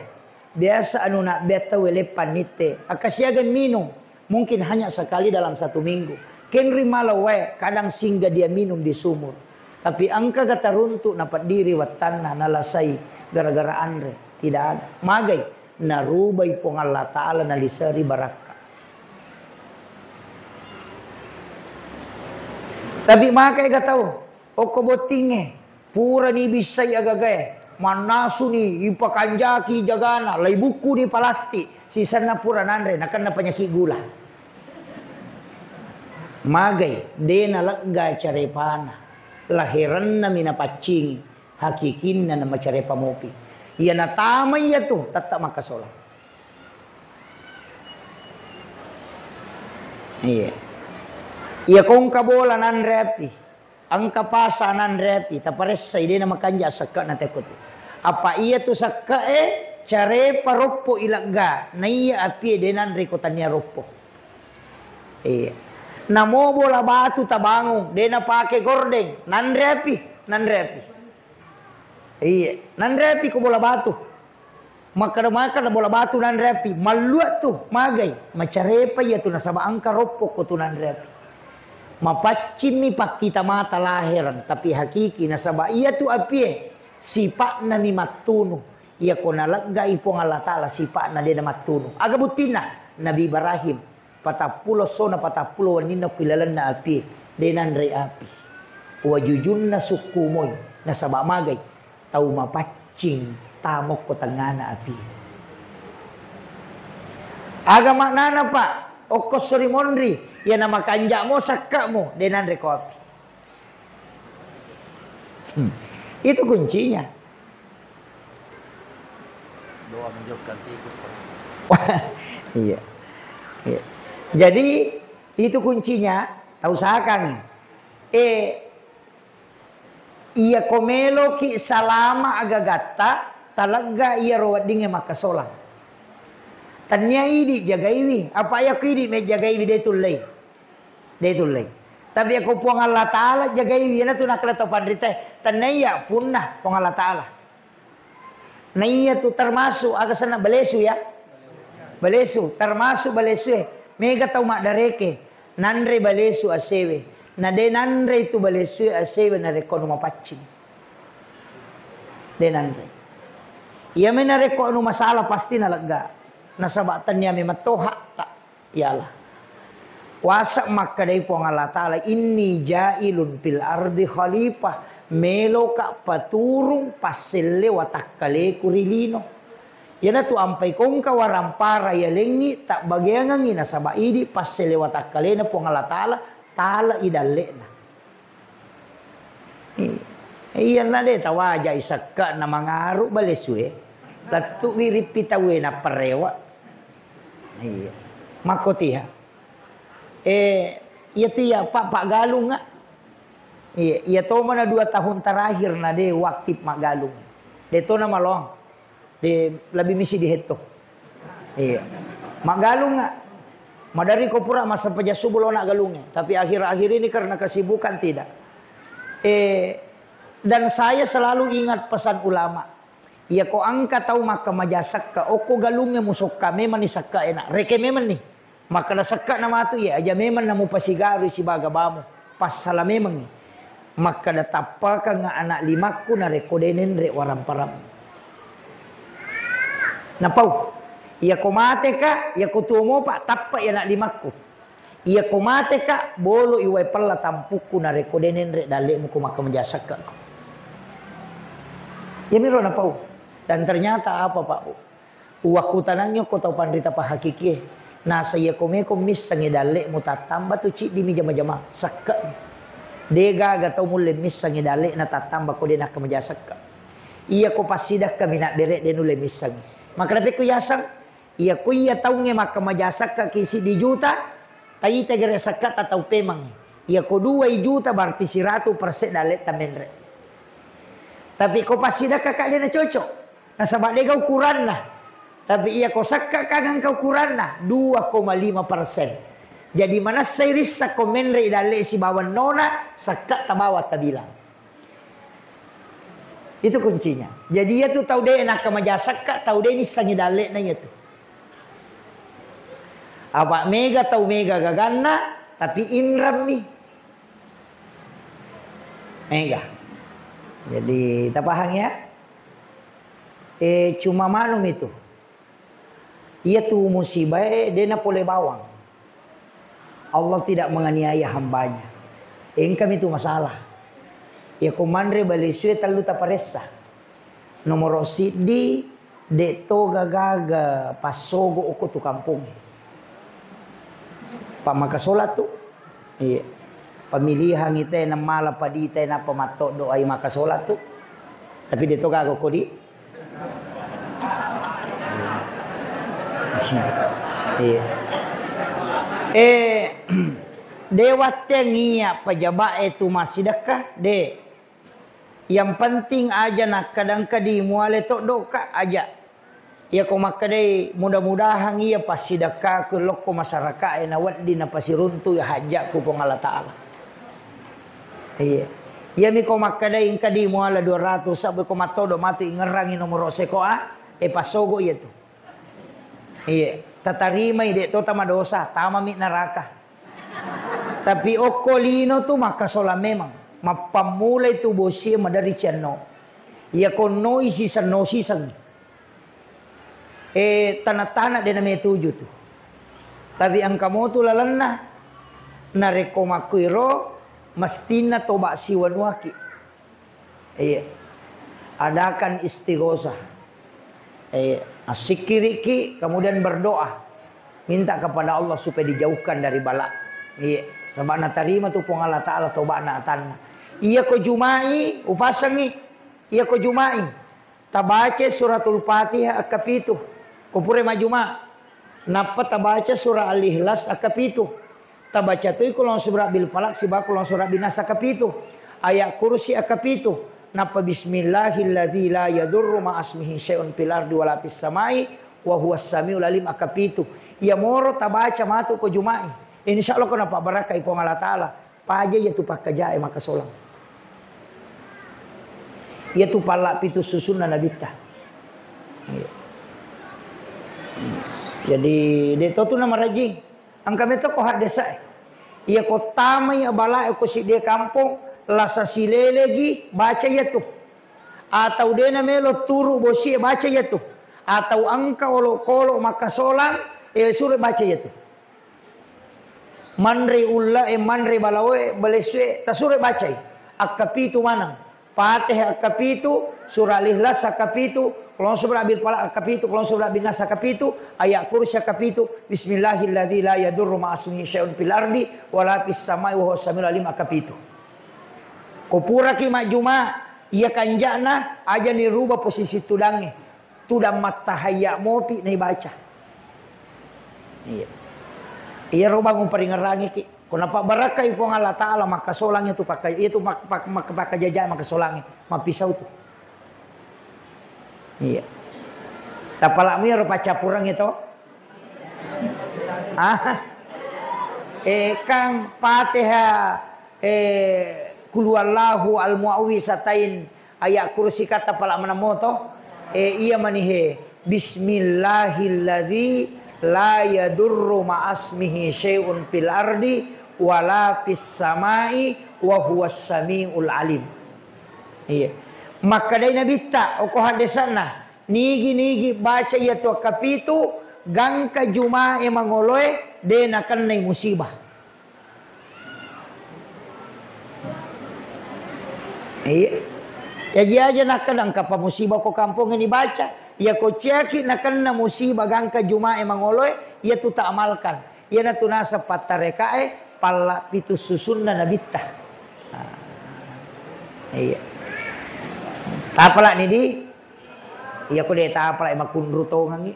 Biasa anu nabbea tau wele pannitte. Akkasiagai minum. Mungkin hanya sekali dalam satu minggu. Kenri mala wae, kadang singgah dia minum di sumur. Tapi engka ga taruntuk napeddiri wattanna nalasai gara-gara anre. Tidak ada. Magai? Narubai Puang Allah Ta'ala naliseri barakka. Tapi makai ga tau, okko bottingnge, purani bissai agagae, mannasuni, ipakanjaki jagana, laibukkuni palastik, sisenna pura nanre, nakenna penyakit gula. Magai, de nalegga carepana, laherennami napaccingi. Hakikinna namacarepa mopi. Iya natama iya tu, tette makkasola. Iya. Iya kongka bola nanre api. Engka pasa nanre api, taparessai de namakanja sekke'na tekko tu. Apa iya tu sekke'e carepa roppo ilegga, naiya apie de nanre ko tania roppo. Iya. Namo bola batu tabangung, de napake gordeng, nanre api, nanre api. Iya, nanre api ko bola batu. Makkada-makkada bola batu nanre api, mallua tu, magai, macarepa iya tu nasaba engka roppo ko tu nanre api. Mapaccimmi pakkita mata lahereng, tapi hakiki nasaba iya tu apie sipa'na mi mattunu. Iya ko naleggai Puang Allah Ta'ala sipa'na de namattunu. Aga buttinna? Nabi Ibrahim. Patappulo essona, patappulo wenninna okko ilalenna api, de nanrei api. Wajujunna sukku moi, nasaba magai, tau mapaccing tamokko tengngana api. Aga maknana, Pak? Okko sori monri, iya namakanjamo sakkamu, de nanre ko api. Hmm. Itu kuncinya. Doa menjauhkan tikus, Pak Ustaz. Iya. Iya. Jadi, itu kuncinya, tau usahakan. Eh, iya ko meloki salama agagatta, talegga iya ro weddingnge makkasolang. Tania idi jagaiwi, apa iya ko idi mejagaiwi de tullei. De tullei. Tapi ako Puang Allah Ta'ala jagaiwi, iyanatu nakkeda to panritae, tania iya punna Puang Allah Ta'ala. Naiya tu termasuk aga senna balesu ya. Balesu, termasuk balesu e. Mega tau maddareke, nanre balesu asewe. Na de nanre itu balesu e asewe narekko anu mapaccing. De nanre. Iya me narekko anu masalah pasti nalegga. Nasaba tania memang toha ta. Ya Allah. Wasa makkedai Puang Allah Ta'ala, "Inni ja'ilun fil ardi khalifah." Meloka paturung passelle watakkaleku ri lino. Iyanatu ampai kongka warampara yalengngi tabbageangengngi nasaba idi passelle watakkalena Puang Allah Ta'ala, tala idalle'na. Iya na de tawajai sakka na mangaru balesue. Lettu wirippi taue napparewa. Iya. Makkotiha. Eh, iya tu iya pak pak galung ah. Iya, iya tomana dua tahun terakhir na de waktu maggalung. De tona malong. De, lebbi misi dihetto. Iya. Maggalung nga. Madari ko pura massempajang subuh lona galungnge. Tapi akhir-akhir ini karena kesibukan tidak. Eh, dan saya selalu ingat pesan ulama. Iya ko angka tau makka maja sakka, okko galungnge musokka memang ni sakka enak. Reke memang ni. Makkeda sekka na matu iya, aja memang na mupasigarui sibaga bamu. Passala memangngi. Makkeda tappakang anak limakku narekko de nenre waramparammu. Napau, Iyako mateka, iyako tuo mopa, tappa i ana' limakku. Iyako mateka, bolo i wae pella tampukku narekko de' nenre' dalle'mu ko makkamaja sekka'. Iyamiro napau. Dan ternyata apa, Pak, Bu? Uwakkutanangngi okko tau panrita pahakikie. Nasa iyako meko missengngi dalle'mu tattamba tu ciddimi jama-jamang, sekke'ni. De' gaga tau mulle missengngi dalle'na tattamba ko de' nakkamaja sekka'. Iyako passidekkami nabbere' de' nulle missengngi. Makkeda pekko yaseng, iyako iya taungnge makkamaja sekka' ki siddi juta, taita gere' sekka' ta tau pemangnge. Iyako dua juta berarti siratu persen dalle'ta menre'. Tapi ko passidekka ka de' nacocok. Nasaba' de'ga ukuranna. Tapi iyako sekka' ka engka ukuranna, dua koma lima persen. Jadi manessai rissa ko menre' i dalle' sibawa nona, sekka' tabawa tabilang. Itu kuncinya. Jadi iyatu tau de' nakkamaja sekka', tau de' nissengngi dalle'na iyatu. Apa' mega tau mega gaganna, tapi inremmi. Mega. Jadi, tapahang ya? Eh, cuma manum itu. Iyatu musibae de' napole bawang. Allah tidak menganiaya hambanya. Engkami tu masalah. Iyako manre balesue tellu taparessa. Nomoro siddi, de' to gaga-gaga passogo' okko tu kampongnge. Pa' makasola tu. Iya. Pamilihangngi te namala padita nappa mattoddo ai makasola tu. Tapi de' to gaga okko di. Iya. Eh, de' watteang iya pajaba'e tu massidekka, de'. Yang penting aja nakkadangka di muale toddoka aja. Iyako makkedai mudah-mudahan iya passidekkaku lokko masyaraka'e nawedding napasiruntu iya hajja'ku Puang Allah Ta'ala. Iya. Iyami ko makkedai engka di muala dua ratus sabbu ko mattodo matu ingerrangi nomoro seko a, e passogo iya tu. Iya, tatarimai, de' to tamadosa, tamami neraka. Tapi okko lino tu makkasolang memang. Mappammulai tu bosie maderri cianno. Iya konnoi sisenno siseng. Eh, tana-tana de' nametuju tu. Tapi engka motu lalenna. Narekko makkuiro, mestinna toba siwanuaki. Iya. Adakan istighosah. Iya. Assikkiriki, kemudian berdoa. Minta kepada Allah supaya dijauhkan dari bala. Iya. Sebab natarima tu Puang Allah Ta'ala toba'na atanna. Iya ko Juma'i, upasengi. Iya ko Juma'i. Tabaca Suratul Fatihah akka pitu. Ko pura majjuma. Nappa tabaca surah Al-Ikhlas akka pitu. Tabaca toi Qul a'udzu birabbil falaq sibawa Qul a'udzu birabbin nas akka pitu. Ayat kursi akka pitu. Nappa bismillahilladzi la yadurru ma'asmihi syai'un fil ardi wala fis samai wa huwas samiul alim akka pitu. Iya moro tabaca matu ko Juma'i. Insya Allah ko napabbarakai Puang Allah Ta'ala. Paja iyatu pakkajae makkasolang. Iyatu palla pitu susunna Nabitta. Iya. Jadi, de' to tu namarajing. Engka meto ko haddesae. Iya ko tamai abalae ko siddi kampong, lasa silelegi, baca iyatu. Atau de' namelo turu bosie, baca iyatu. Atau engka olokolo makkasolang, eh, suro baca iyatu. Manre ullae, manre balaoe, balesue, tasuro bacai. Akka pitu maneng. Fatihah akka pitu, surah Al-Ikhlas akka pitu, Qul a'udzu birabbil falaq akka pitu, Qul a'udzu birabbin nas akka pitu, ayat kursi akka pitu, bismillahilladzi la yadurru ma'asmihi syai'un fil ardi wala fis samai wa huwas samiul alim akka pitu. Ko puraki majjuma, iya kanja'na aja niruba posisi tudangnge. Tudang mattahayya mopi naibaca. Iya. Iyaro bangung paringerrangiki. Ko napabbarakkai Puang Allah Ta'ala, makkasolangngi tu pakka-, itu mak-, pak-, mak-, pakkajaja makkasolangngi. Mappisau tu. Iya. Tapalakmu iyaro paccappurengngi to? Ah. Eh, kang Fatihah, eh, Qul huwallahu al-mu'awwizatain, ayat kursi kata pala manammoto. Eh, iya manihe. Bismillahilladzi la yadurru ma'asmihi syai'un fil ardi wala fis samai wa huwas samiul alim. Iya. Makkedai Nabitta, okko haddesanna, nigi-nigi baca iyatu akka pitu, gangka Jumae mangoloe de nakennai musibah. Iya. Jaji aja nakkeda engkapa musibah ko kampong ini baca. Iya ko ciaki nakenna musibah gangka Jumae mangoloe, iya tu ta amalkan. Iyanatu naseng pattarekae palla pitu susunna nabitta. Nah, iya. Tapalani di? Iya ko de tapalai makunru tongangi.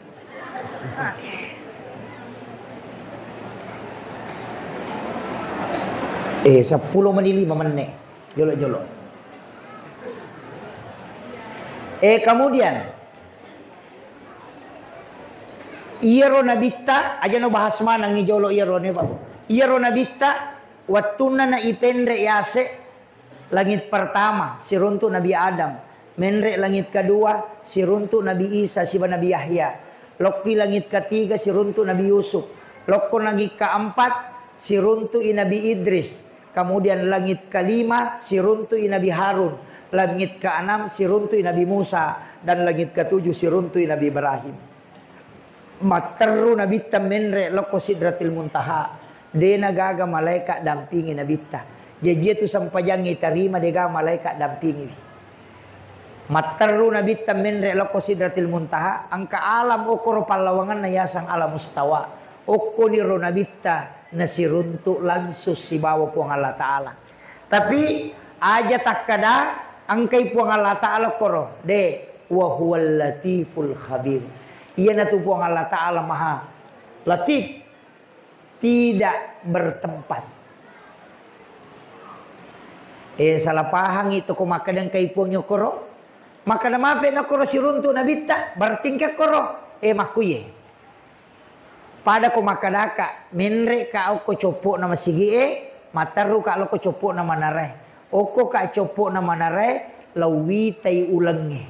Eh, seppulo meni lima menne. Jolo-jolo. Eh, kemudian iyaro nabitta, aja no bahas manengngi jolo iyaro ne, Pak. Iyaro nabitta, wettunna na ipenre yase, langit pertama, siruntu Nabi Adam. Menre langit kedua, siruntu Nabi Isa siba Nabi Yahya. Lokki langit ketiga, siruntu Nabi Yusuf. Lokko langit keempat, siruntu i Nabi Idris. Kemudian langit kelima, siruntu i Nabi Harun. Langit keenam, siruntu i Nabi Musa. Dan langit ketujuh, siruntu i Nabi Ibrahim. Matterru nabitta menre lokko Sidratil Muntaha. Dena gaga malaika dampingi nabitta. Jaji tu sempajangnge tarima dega malaika dampingiwi. Matterru nabitta menre lokko Sidratil Muntaha, engka alam okoro pallawanganna yaseng alam mustawa. Okkoniro nabitta nasiruntu langsung sibawa Puang Allah Ta'ala. Tapi aja takkada engkai Puang Allah Ta'ala koro, de, wa huwal latiful khabir. Iyanatu Puang Allah Ta'ala maha latif, tidak bertempat. Eh, salah pahangi toko makkeda engkai Puang okoro. Makkeda mape nakoro siruntu nabitta, berarti engka koro. Eh, makkuye. Pada ko makkedaka, menre ka okko coppo'na masigi'e, matterru ka lokko coppo'na manarae. Okko ka coppo'na manarae, lauwitai ulengnge.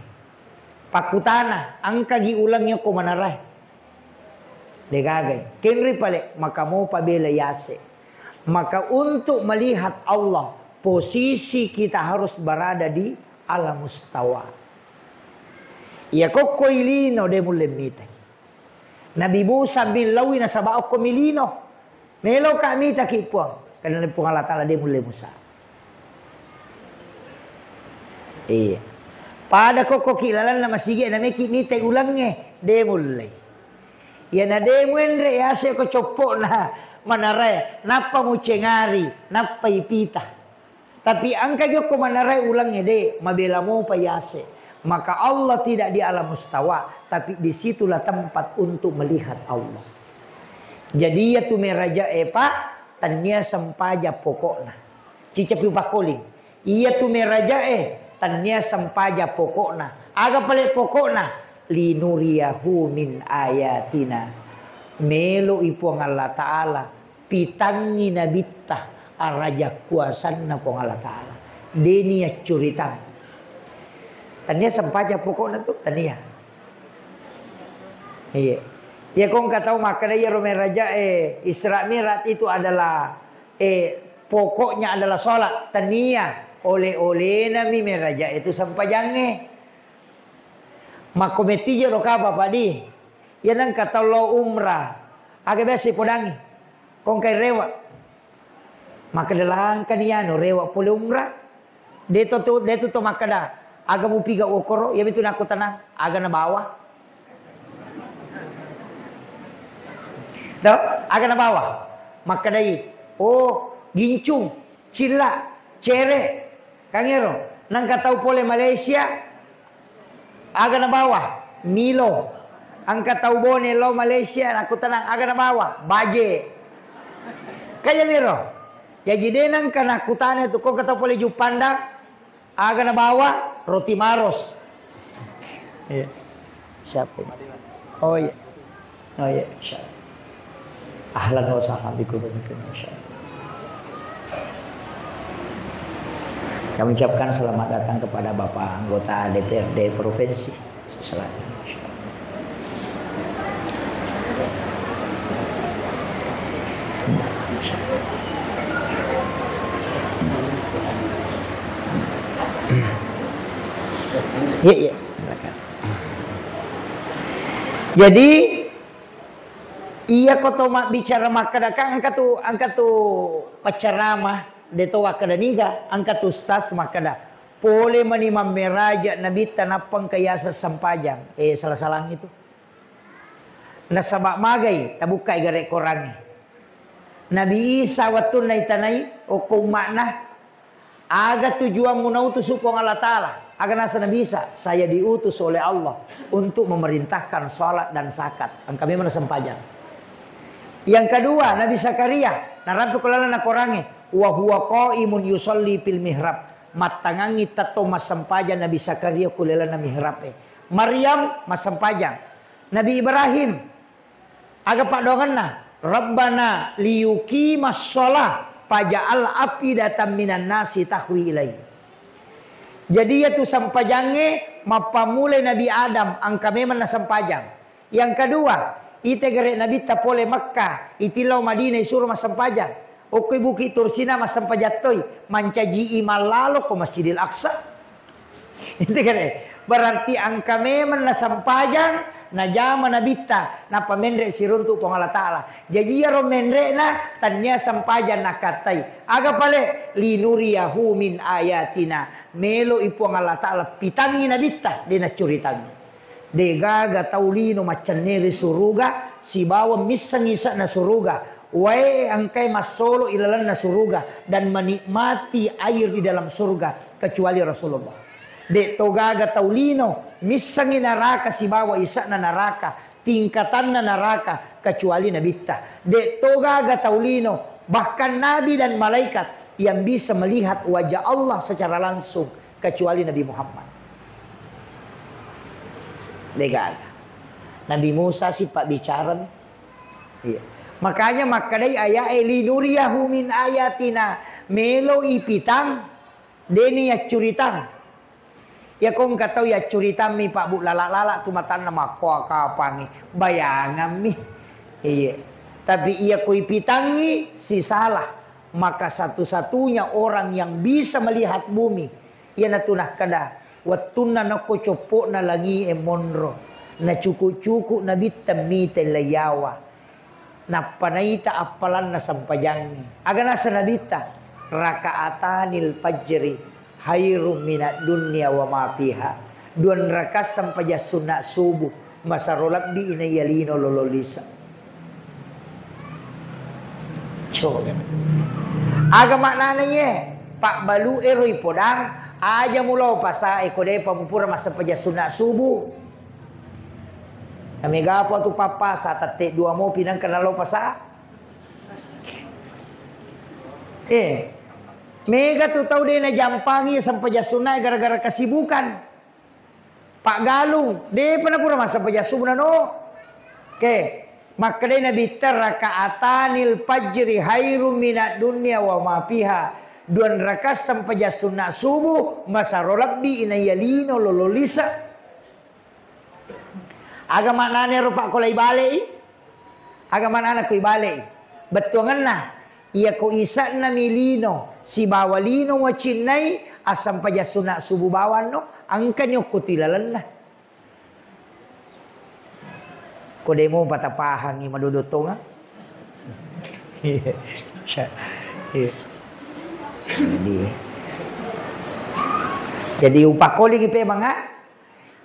Pakkutana, engkagi ulengnge okko manarae? Degagai. Kenri pale, maka mopa bela yase. Maka untuk melihat Allah, posisi kita harus berada di alam mustawa. Iya kokko ilino de mulle mitai. Nabi Musa millauwi nasaba okko milino. Meloka mitaki Puang. Karena Puang Allah Ta'ala de mulle Musa. Iya. Pada kokko ki lalanna masigi na meki mitai ulengnge de mulle. Iyana de muenre yase ko coppo'na manarae, nappa mucengari, nappa ipita. Tapi engka jokko manarae ulengnge de, mabela mopa yase. Maka Allah tidak di alam mustawa, tapi disitulah tempat untuk melihat Allah. Jadi iyatu meraja e, Pak, tania sempaja pokokna. Cicapi pakkoling. Iyatu meraja e, tania sempaja pokokna. Aga pale pokokna? Linuriyahu min ayatina. Melo i Puang Allah Ta'ala pitangngi nabitta araja kuasanna Puang Allah Ta'ala. Deni yaccuritang. Tania sempaja pokokna tu, tania. Iya. Ya kong katau makkeda iyaro meraja e, Isra Mi'raj itu adalah, eh, pokoknya adalah sholat. Tania, oleh-olehna mi meraja itu sempajangnge. Makko metijero kapa padi. Iya nengka tau lao umrah. Aga biasa ipodangi. Kongkai rewa. Makkeda langkani anu rewa pole umrah. Deto tu, detu to makkeda. Aga mupiga okoro, iya mitu nakko tenang. Aga nabawa. Do, aga nabawa. Makkedai, oh, gincung, cilla, cere. Kangero, nengka tau pole Malaysia, aga nabawa? Milo. Engka tau Bone lao Malaysia, nakkutanang, aga nabawa? Baje. Kaya miro. Jaji de nengka nakkutana tu, ko engka tau pole Juppandang, aga nabawa? Roti Maros. Iya. Siapa ini? Oh iya. Oh iya, insya Allah. Ahlan wa sahlan bikum, insya Allah. Kami ucapkan selamat datang kepada Bapak Anggota D P R D Provinsi Sulawesi Selatan. Iya, iya, silakan. Jadi, Iya ko to mabbicara makkeda, kan engka tu, engka tu paccarama, de to wakkeda niga, engka tu ustaz makkeda, pole mani mammeraja nabitta nappa engka yaseng sempajang. Eh, salah-salang itu. Nasaba magai, tabukkai gare Korangnge. Nabi Isa wettunna itanai, okko umma'na, aga tujuanmu nautusu Puang Allah Ta'ala? Aga nasa Nabi Isa, saya diutus oleh Allah untuk memerintahkan salat dan zakat. Engka memang sempajang. Yang kedua, Nabi Zakaria, narampe ko lalenna Korangnge, wa huwa qaimun yusalli fil mihrab. Mattangangi tetto massempajang Nabi Zakaria ko lalenna mihrab e. Maryam massempajang. Nabi Ibrahim, aga paddoangenna? Rabbana liyuqimas shalah faj'al afidatan minan nasi tahwi ilai. Jadi, iyatu sempajangnge mappammulai Nabi Adam, engka memang nasempajang. Yang kedua, ite gare Nabitta pole Mekka, itillau Madinah isuro massempajang. Okkoi Bukit Tursina massempajang toi, mancaji imang lalo ko Masjidil Aqsa. Itu kan, eh. Berarti engka memang nasempajang, najama Nabitta, nappa menre siruntu Puang Allah Ta'ala. Jaji iyaro menre'na, tania sempajang nakattai. Aga pale? Linuriyahu min ayatina. Melo i Puang Allah Ta'ala pitangi Nabitta, de naccuritangi. Degaga tau lino maccenneri suruga sibawa missengngi ise'na suruga. Wae engkae massolo ilalenna suruga dan menikmati air di dalam surga kecuali Rasulullah. De to gaga tau lino missengngi naraka sibawa ise'na naraka, tingkatanna naraka kecuali Nabitta. De to gaga tau lino, bahkan nabi dan malaikat yang bisa melihat wajah Allah secara langsung kecuali Nabi Muhammad. Degaga. Nabi Musa si pabbicara. Iya. Makanya makkedai aya'e, "Linuriyahu min ayatina," melo ipitang, deni yaccuritang. Iya ko engka tau yaccuritammi, Pak Bu, lala-lala tu matanna makkoa kapangi, bayangammi. Iya. Tapi iya ko ipitangi, sisala. Maka satu-satunya orang yang bisa melihat bumi, iyanatu nakkeda, wettunna nokko coppo'na langi'e monro, nacuku-cuku Nabitta mite laiyawa, nappa naita appalanna sempajangnge. Aga nasa Nabitta? Raka'atanil fajri khairum minad dunya wa ma fiha. Dua rakaat sempajang sunna subuh masaro lebbi inaiya lino lolo lisa. Coba. Aga maknana iye? Pabbalu ero ipodang, aja mulao pasa e ko depa mupura massempajang sunna subuh. Namega apa tu pappasa, tette dua mopi nangka nalo pasa. Eh, mega tu tau de najampangi sempajang sunna gara-gara kesibukan. Paggalung, depa napura massempajang subuh nano. Oke, makkedai Nabitta, "Raka'atanil fajri khairum minad dunya wa ma fiha." Dua rakaat sempajang sunna subuh masaro lebbi inaiya lino lolo lisa. Aga maknana ero, Pak, ko lai bale'i? Aga maknana ko ibale'i? Bettuangenna, iya ko ise'na mi lino sibawa lino wacinnai, assempajang sunna subuh bawanno, engkani okko tilalenna. Ko demo patapahangi madodo tonga. Iya. Iya. Jadi, jadi upakolingi pe manga.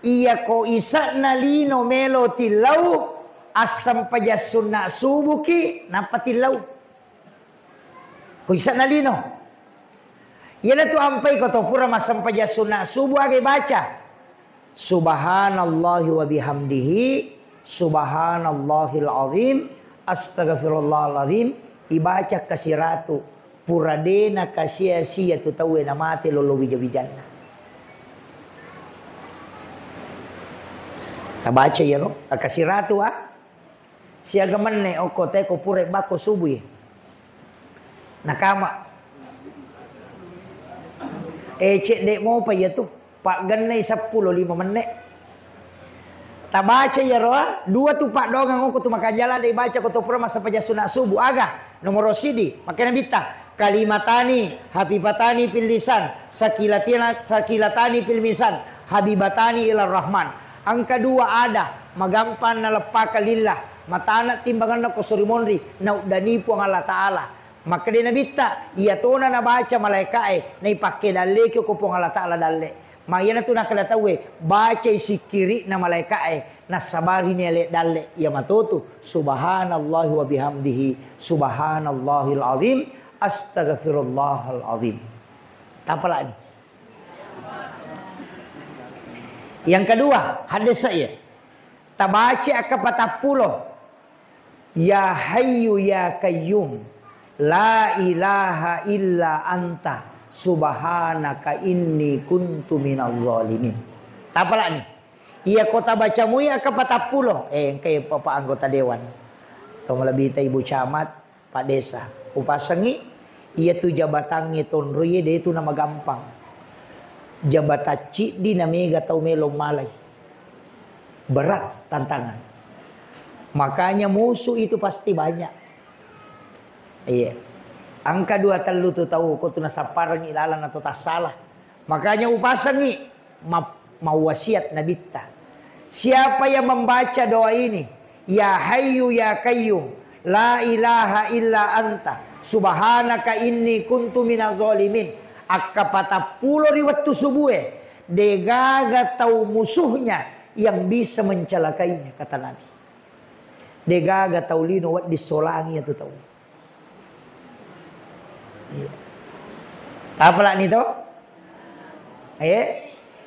Iya ko ise'na lino melo tillau, assempajang sunna subuhki, nappa tillau. Ko ise'na lino. Iyanatu ampai ko to pura massempajang sunna subuh aga ibaca. Subhanallahi wa bihamdihi, subhanallahil azim, astagfirullahalazim, ibaca kasiratu. Pura de nakasia-sia tu tauwe namate lolo wija-wijanna. Tabaca iyaro, kasiratu, ah. Siaga menne okko te ko pura bakko subui. Nakama. Eh, cedde mopa iyatu. Paggennai seppulo lima menne. Tabaca iyaro, ah, dua tu paddoangeng okko tu makanja ladde ibaca ko to pura massempajang sunna subuh. Aga? Nomoro sidi, makkeda Nabitta, "Kalimatani hafifatani fil lisan, sakilatina-, sakilatani fil misan, habibatani ila rahman." Engka dua ada, magampang naleppakang lillah, Matana timbanganna ko sori monri, nauddani Puang Allah Ta'ala. Makkeda Nabitta, iya tona nabaca malaeka'e, naipakke dalleki ko Puang Allah Ta'ala dalle. Ma iyanatu nakkeda tauwe, bacai sikkiri'na malaeka'e, nassabarini ale dalle, iya matotu, subhanallahi wa bihamdihi, subhanallahil azim, astaghfirullahal azim. Tapalani. Yang kedua, hadis saya. Tabaca akka patappulo. Ya Hayyu ya Qayyum, la ilaha illa anta, subhanaka inni kuntu minaz zalimin. Tapalani. Iya ko tabaca mui akka patappulo. Eh, engkai Bapak anggota dewan. To malebita Ibu Camat, Pak Desa. Upasengi, iya tu jabatangnge tonroie de tu namagampang. Jabatan ciddi na mega tau melo malai. Berat tantangan. Makanya musuh itu pasti banyak. Iya. Engka dua tellu tu tau ko tu nasapparengi lalang atau tassala. Makanya upasengi ma-, mawasiat Nabitta. Siapa yang membaca doa ini, "Ya Hayyu ya Qayyum, la ilaha illa anta, subhanaka inni kuntu minaz zalimin." Akka patappulo ri wettu subue, degaga tau musuhnya yang bisa mencelakainya, kata Nabi. Degaga tau lino wedding solangi iyatu tau. Iya. Tapalani to? Eh?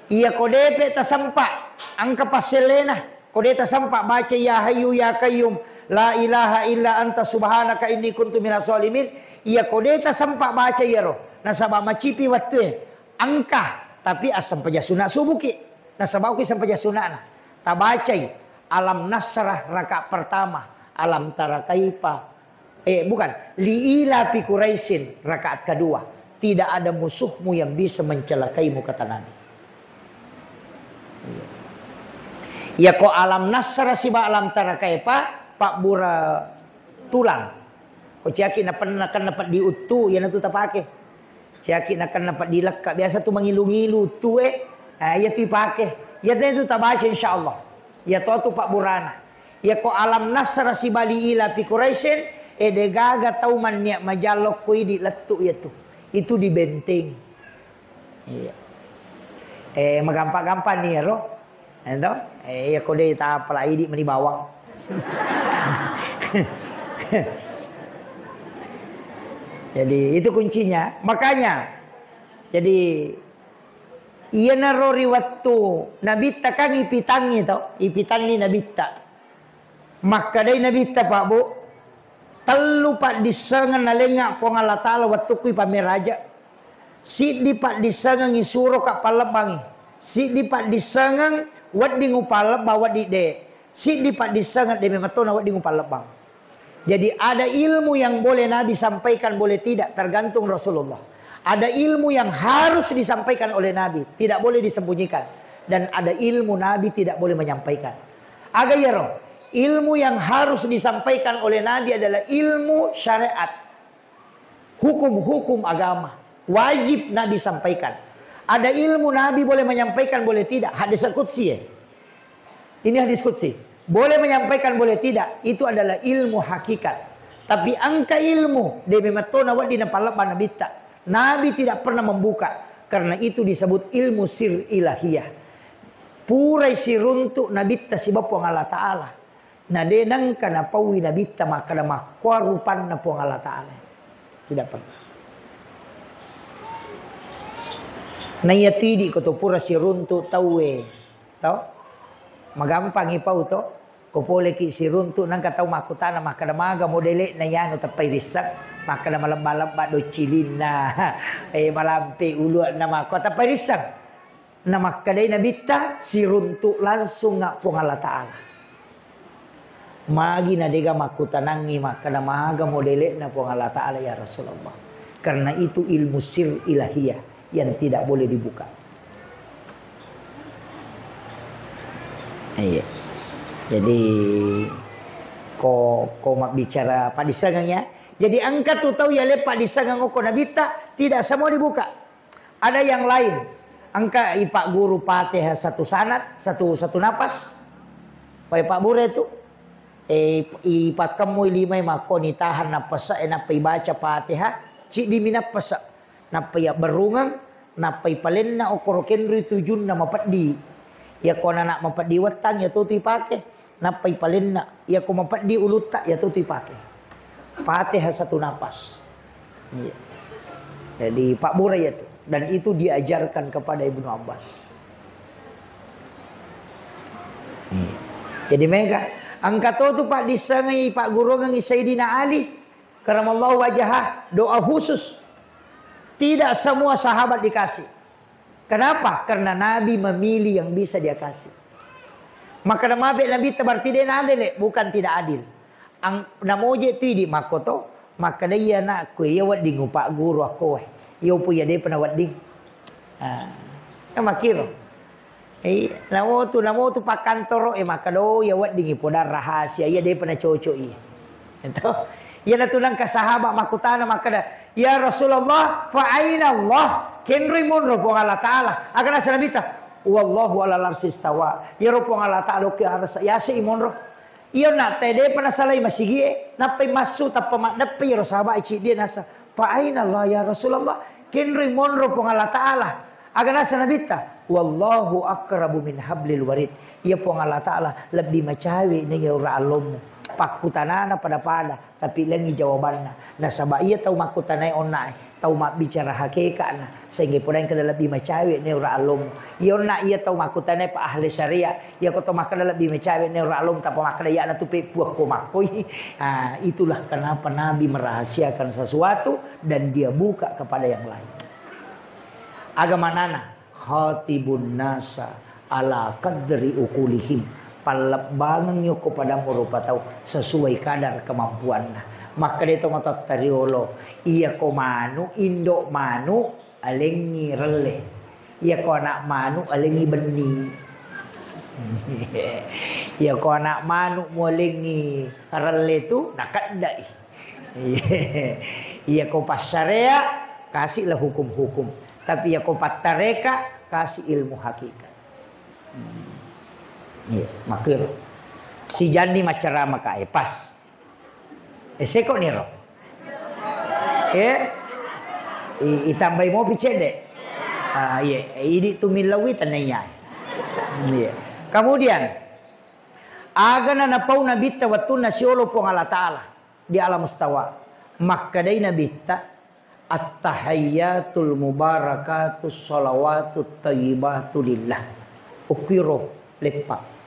Iya ko depe tasempa, engka passellena. Ko de tasempa baca ya Hayyu ya Qayyum, la ilaha illa anta subhanaka inni kuntu minaz zalimin. Iya ko de tasempa baca iyaro, nasaba macipi wettue. Engka, tapi assempajang sunna subuki. Nasaba uki sempajang sunnana. Tabacai Alam Nasrah rakaat pertama, Alam Tara Kaifa, eh, bukan, Li ilafi Quraisyin rakaat kedua. Tidak ada musuhmu yang bisa mencelakaimu, kata Nabi. Iya ko Alam Nasrah siba Alam Tara Kaifa, pabbura tulang. Ko ciaki napenna kenna peddi uttu, iyanatu tapake. Ciaki nakenna peddi lekka, biasa tu mangilu-ngilu uttu e, eh, iyatu ipake. Iyatu tabaca insyaallah. Iyatu tu pabburana. Iya ko Alam Nasrah siba Li ilafi Quraisyin, eh, degaga tau mannia majallo ko idi lettu iyatu. Itu dibentengi. Iya. Eh, magampa-gampa ni ro. Ento? Eh, iya ko de tapala idi meni bawang. Jadi, itu kuncinya. Makanya, jadi, iyanaro ri wettu Nabitta kan ipitangi to, ipitanni Nabitta. Makkedai Nabitta, Pak Bu, tellu paddissengeng nalengnga Puang Allah Ta'ala wettukku ipammeraja. Siddi paddissengeng isuroka pallebbangi. Siddi paddissengeng wedding upallebba, wedding de. Siddi paddissengeng de memettona wedding upallebbang. Jadi ada ilmu yang boleh Nabi sampaikan, boleh tidak, tergantung Rasulullah. Ada ilmu yang harus disampaikan oleh Nabi, tidak boleh disembunyikan. Dan ada ilmu Nabi tidak boleh menyampaikan. Aga iyaro? Ilmu yang harus disampaikan oleh Nabi adalah ilmu syariat. Hukum-hukum agama. Wajib Nabi sampaikan. Ada ilmu Nabi boleh menyampaikan, boleh tidak. Hadis qudsi ya. Ini hadis qudsi. Boleh menyampaikan, boleh tidak. Itu adalah ilmu hakikat. Tapi engka ilmu, de memettona wedding napallebba Nabitta. Nabi tidak pernah membuka. Karena itu disebut ilmu sir ilahiyah. Purai siruntuk Nabitta siba Puang Allah Ta'ala. Na de nengka napaui Nabitta makkeda makkua rupanna Puang Allah Ta'ala. Tidak pernah. Na iya tidi ko to pura siruntuk tauwe. Tau? Magampangi pau to. Ko poleki siruntuk nengka tau makkutana makkeda maga modele'na iyanu teppai risseng. Makkeda malebba-lebba docilinna. Eh, malampe ulu'na makkua teppai risseng. Namakkedai Nabitta, siruntuk langsung nga Puang Allah Ta'ala. Magi na dega makkutanangi makkeda maga modele'na Puang Allah Ta'ala ya Rasulullah. Karena itu ilmu sir ilahiyah yang tidak boleh dibuka. Iya. Jadi ko ko mabbicara paddissengeng ya. Jadi engka tu tau yale paddissengeng okko Nabitta, tidak semua dibuka. Ada yang lain. Engka ipagguru Fatihah satu sanad, satu, satu napas. Pai pabbura itu. Eh, ipakkemmui limai makkoni tahang nappese, eh, nappa ibaca Fatihah, ciddimi nappese. Nappa iyabberrungeng, nappa ipalenna okkoro kenrui tujunna mapeddi. Iyako nana mapeddi wettang, iyatotu ipake. Nappa ipalenna, iyako mapeddi ulutta, iyatotu ipake. Fatihah satu napas. Iya. Jadi, pabbura iyatu. Dan itu diajarkan kepada Ibnu Abbas. Iya. Jadi, mega engka to tu paddissengi, pagguruangengi Sayyidina Ali karamallahu wajhah, doa khusus. Tidak semua sahabat dikasih. Kenapa? Karena Nabi memilih yang bisa dia kasih. Maka namabe Nabi berarti dia adil, bukan tidak adil. Ang-, namoje tu idi makkoto, makkeda, "Iya, anakku, iya wedding upagguru akkoe. Iya upo iya depa nawedding." Ah, ya makkiro. Eh, namotu, namotu pakkantoro, eh, makkeda, "Oh, iya wedding ipoda rahasia, iya depa nacocok iya." Ento. Iyanatu nengka sahabat makkutana makkeda, "Ya Rasulullah, fa aina Allah?" Kenroi monro Puang Allah Ta'ala. Aga nasa Nabitta, "Wallahu ala larsi istawa." Iyaro Puang Allah Ta'ala oki arasa, yase i monro. Iya, na te depa nasalai masigie, nappai massu tappa maddeppe iyaro sahabat e ciddie nasa, "Fa aina Allah ya Rasulullah?" Kenroi monro Puang Allah Ta'ala. Aga nasa Nabitta, "Wallahu aqrabu min hablil warid." Iya Puang Allah Ta'ala lebbi macawe neng ura allommu. Pakkutanana pada-pada, tapi lengi jawabanna. Nasaba iya tau makkutanai onna e, tau mabbicara hakeka'na, sehingga podaeng kada lebbi macawe neng ura allommu. Iya onna iya tau makkutanai pa ahli syariat, iya ko to makkeda lebbi macawe neng ura allommu, tappa makkeda iyana tu peppuakko makkoi. Ah, itulah kenapa Nabi merahasiakan sesuatu dan dia buka kepada yang lain. Aga manana, khatibun nasa ala qadri uqulihim. Pallebbangengngi okko padammu rupa tau sesuai kadar kemampuanna. Makkeda to matotta riolo, iyako manu, indo manu, alengngi relle. Iyako anak manu, alengngi benni. Iyako anak manu mualengngi relle tu, nakeddai. Iya ko passarea, kasihlah hukum-hukum. Tapi iya ko pattareka, kasih ilmu hakikat. Hmm. Iya, makkiro. Sijanni maccarama ka, eh, pas. Eh, seko niro. Eh? I-, itambai mopi cedde. Ah, iya, idi tu millawi tenaiya. Iya. Kemudian, aga na napau Nabitta wettunna siolo Puang Allah Ta'ala di alam mustawa. Makkedai Nabitta, "At-tahiyyatul mubarakatus shalawatut thayyibatu lillah." Ukkiro leppa.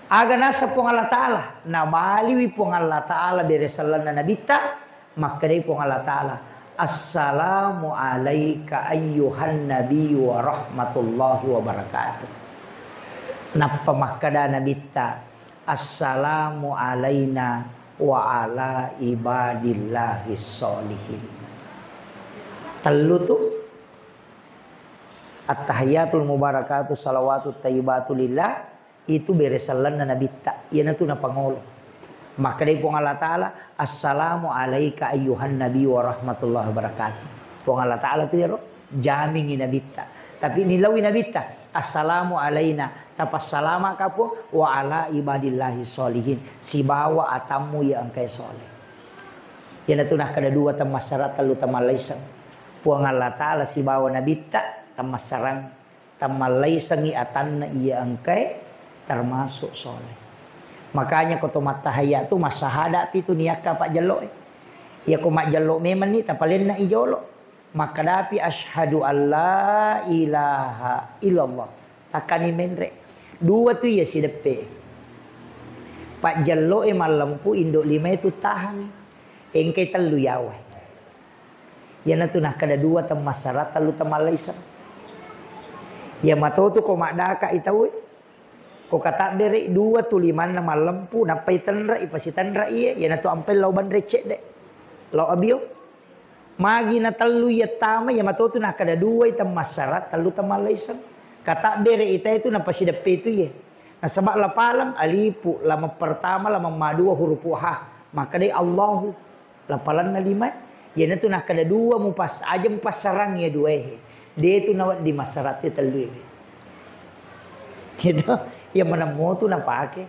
Aga nasa Puang Allah Ta'ala, nabaliwi Puang Allah Ta'ala bere sellenna Nabitta, makkedai Puang Allah Ta'ala, "Assalamu alaika ayyuhan nabiyyu wa rahmatullahi wa barakatuh." Nappa makkeda Nabitta, "Assalamu alaina wa ala ibadillahis sholihin." Tellu tu, at-tahiyatul mubarakatu salawatu tayyibatu lillah, itu bere sellenna Nabitta, iyanatu napangolo. Makkedai Puang Allah Ta'ala, "Assalamu alaika ayyuhan nabi wa rahmatullahi wabarakatuh." Puang Allah Ta'ala tu iyaro jamingi Nabitta. Tapi nilaui Nabitta, "Assalamu alaina," tapassalamaka Puang, "wa ala ibadillahi sholihin," sibawa atammu iya engkae soleh. Iyanatu nakkeda dua temmassara, tellu temmallaiseng. Puang Allah Ta'ala sibawa Nabitta temmassarang. Tammallaisengngi atanna iya engkae termasuk soleh. Makanya ko to mattahayya tu massahada pi tu niakka pajjello e. Iya ko majjello memenni tapalenna i jolo. Makkedapi asyhadu alla ilaha illallah. Takkani menre. Dua tu iya sideppe. Pajjello e mallempu indo lima e tu tahang. Engkai tellu yawa. Iyanatu nakkeda dua temmassara, tellu temmallaiseng. Iya matotu ko maddaka i tauwe. Ko katabbere dua tu limanna mallempu, nappai tenre i, pasitenre iye, iyanatu ampai lao banre cedde. Lao abio. Magi na tellu iya tama, iya matotu nakkeda dua i temmassara, tellu temmallaiseng. Katabbere i tae tu napasideppe tu iye. Nasaba lapaleng alifu, lameng pertama, lameng madua hurupu ha. Makkedai Allahu. Lapalanna lima, iyanatu nakkeda dua mupas-, aja mupassarang iya dua e. De tu nawedding massaratte tellu e. Gitu. Iya manemmo tu napake.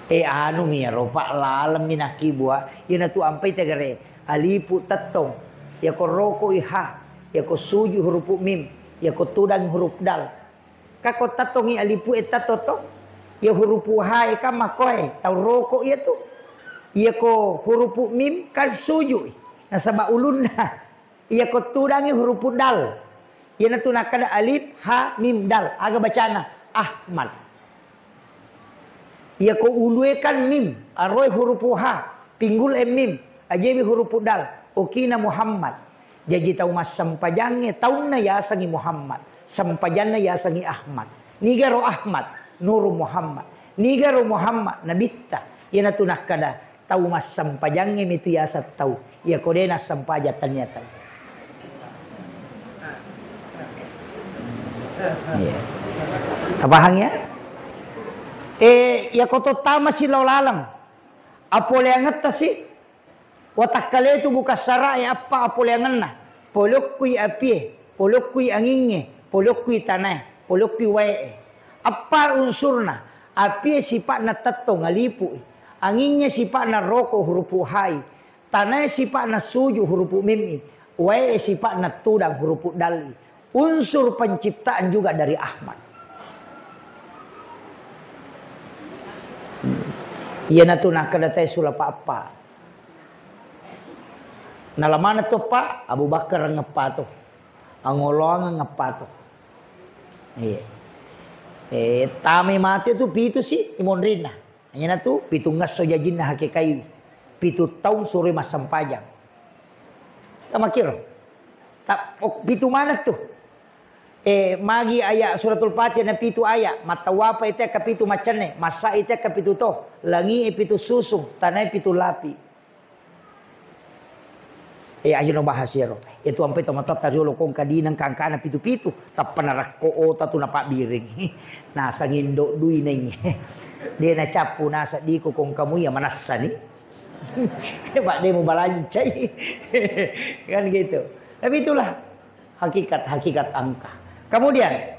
Eh, anu mi ero, Pak, laleng mi nakkibua, iyanatu ampai tegare, alifu tettong, iyako roko i ha, iyako suju hurupu mim, iyako tudang huruf dal. Ka ko tettongi alifu e tetto to, iya hurupu ha e kan makkoe, tau roko iyatu. Iyako hurupu mim kan suju i, nasaba ulunna. Iyako tudangi hurupu dal. Iyanatu nakkeda alif, ha, mim, dal. Aga bacana? Ahmad. Iyako ulue kan mim, aroe hurupu ha, pinggul e mim, ajewi hurupu dal. Okina Muhammad. Jaji tau massempajangnge taunna yasengi Muhammad. Sempajanna yasengi Ahmad. Nigaro Ahmad? Nuru Muhammad. Nigaro Muhammad? Nabitta. Iyanatu nakkeda, tau massempajangnge mitu yaseng tau. Iyako de nassempajang tania tau. Iya. Tapahang ya? Eh, iyako to tama si lao laleng. Apoleangetta si. Watakkaletu bukassara'e appa apoleangenna, polokkui apie, polokkui angingnge, polokkui tanae, polokkui wae'e. Appa unsurna, apie sipa'na tettong alipu'i, angingnge sipa'na roko hurupu hai, tanae sipa'na suju hurupu mim'i, wae'e sipa'na tudang hurupu dal'i. Unsur penciptaan juga dari Ahmad. Iyanatu nakkeda tae sulapa appa. Nalamana to, Pak, Abu Bakar ngeppa to. Angoloang ngeppa to. Iya. Eh, tame mate tu pitu si imonrinna. Iyanatu pitungngesso jajinna hakekaiwi. Pitu taung suroi massempajang. Tamakiro. Ta-, oh, pitu maneng tu. Eh, magi ayat suratul Fatihah na pitu ayat. Mattawapa ite ka pitu macenne. Massa ite ka pitu to. Langi e pitu susung. Tanae pitu lapi. Eh, aja no bahas ero. Itu ampe tomatoatta riolo kong kadineng kangkana pitu-pitu. Tappa narakko ota tu napabbiring. Nasang indo dui nai. De nacappu nasa diko kong kamu ya manassani. Pak de mubalancai. Kan gitu. Tapi itulah hakikat-hakikat angka. Kemudian,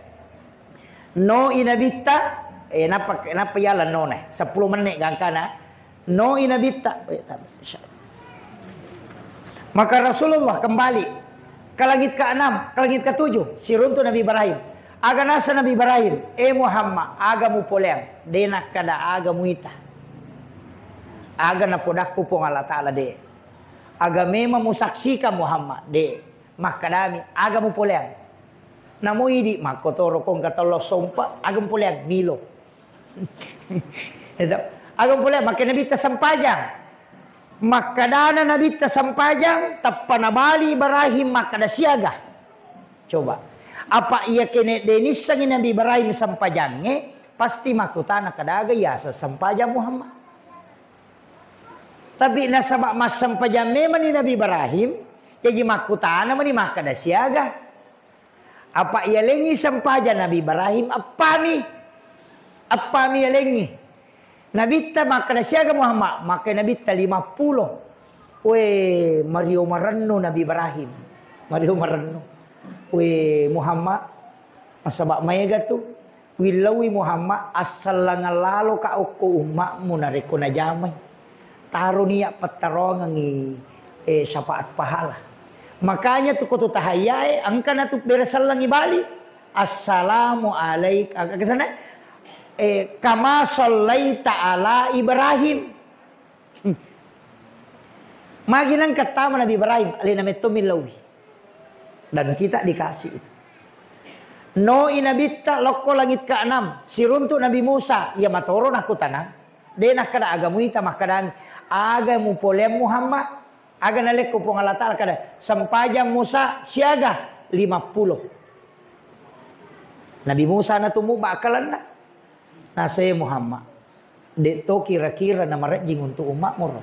no i nabitta, eh, napa, napa yala no ne? Sepuluh menit gangkana. No i nabitta. Oh, iya, tabe. Insya Allah. Maka Rasulullah kembali ke langit keenam, ke langit ketujuh, siruntu Nabi Ibrahim. Aga nasa Nabi Ibrahim, "Eh Muhammad, aga mupoleang?" De nakkeda aga muita. Aga napodakku Puang Allah Ta'ala de. Aga memang musaksikan Muhammad? De. Makkedami, aga mupoleang? Namo idi makkotoro kongka tello sompa, aga mupoleang? Milo. Itu. Aga mupoleang? Makkeda Nabitta sempajang. Makkedana Nabitta sempajang, tappa nabali Ibrahim makkeda siaga. Coba. Apa iya kene denissengi Nabi Ibrahim sempajangnge, pasti makkutana kadaga yaseng sempajang Muhammad. Tapi nasaba massempajang memang ni Nabi Ibrahim, jaji makkutana mani makkeda siaga. Apa yalengngi sempajang Nabi Ibrahim, appami? Appami yalengngi? Nabitta makkeda siaga Muhammad? Makkeda Nabitta lima puluh. We, mario marennu Nabi Ibrahim. Mario marennu. We, Muhammad, nasaba maega tu. Willauwi Muhammad, assallangang laloka okko umma'mu narekko najamai. Taro niat pettaroangengngi, eh, syafaat pahala. Makanya tu ko tu tahayyae, engkana tu bere sellengngi bali. Assalamu alaik-, aga sana? Eh, kama sallaita ala Ibrahim. Magi nengka tama Nabi Ibrahim, alena metto millauwi. Dan kita dikasih itu. No i Nabitta lokko langit keenam, siruntu Nabi Musa, iya matoro nakkutanang. De nakkeda aga muita, makkedami, aga mupoleang Muhammad? Aga nalekko Puang Allah Ta'ala kada, sempajang Musa siaga? Lima puluh. Nabi Musa natumubba akkalenna. Nasai Muhammad. De to kira-kira namarejjing untuk umma'mu ro.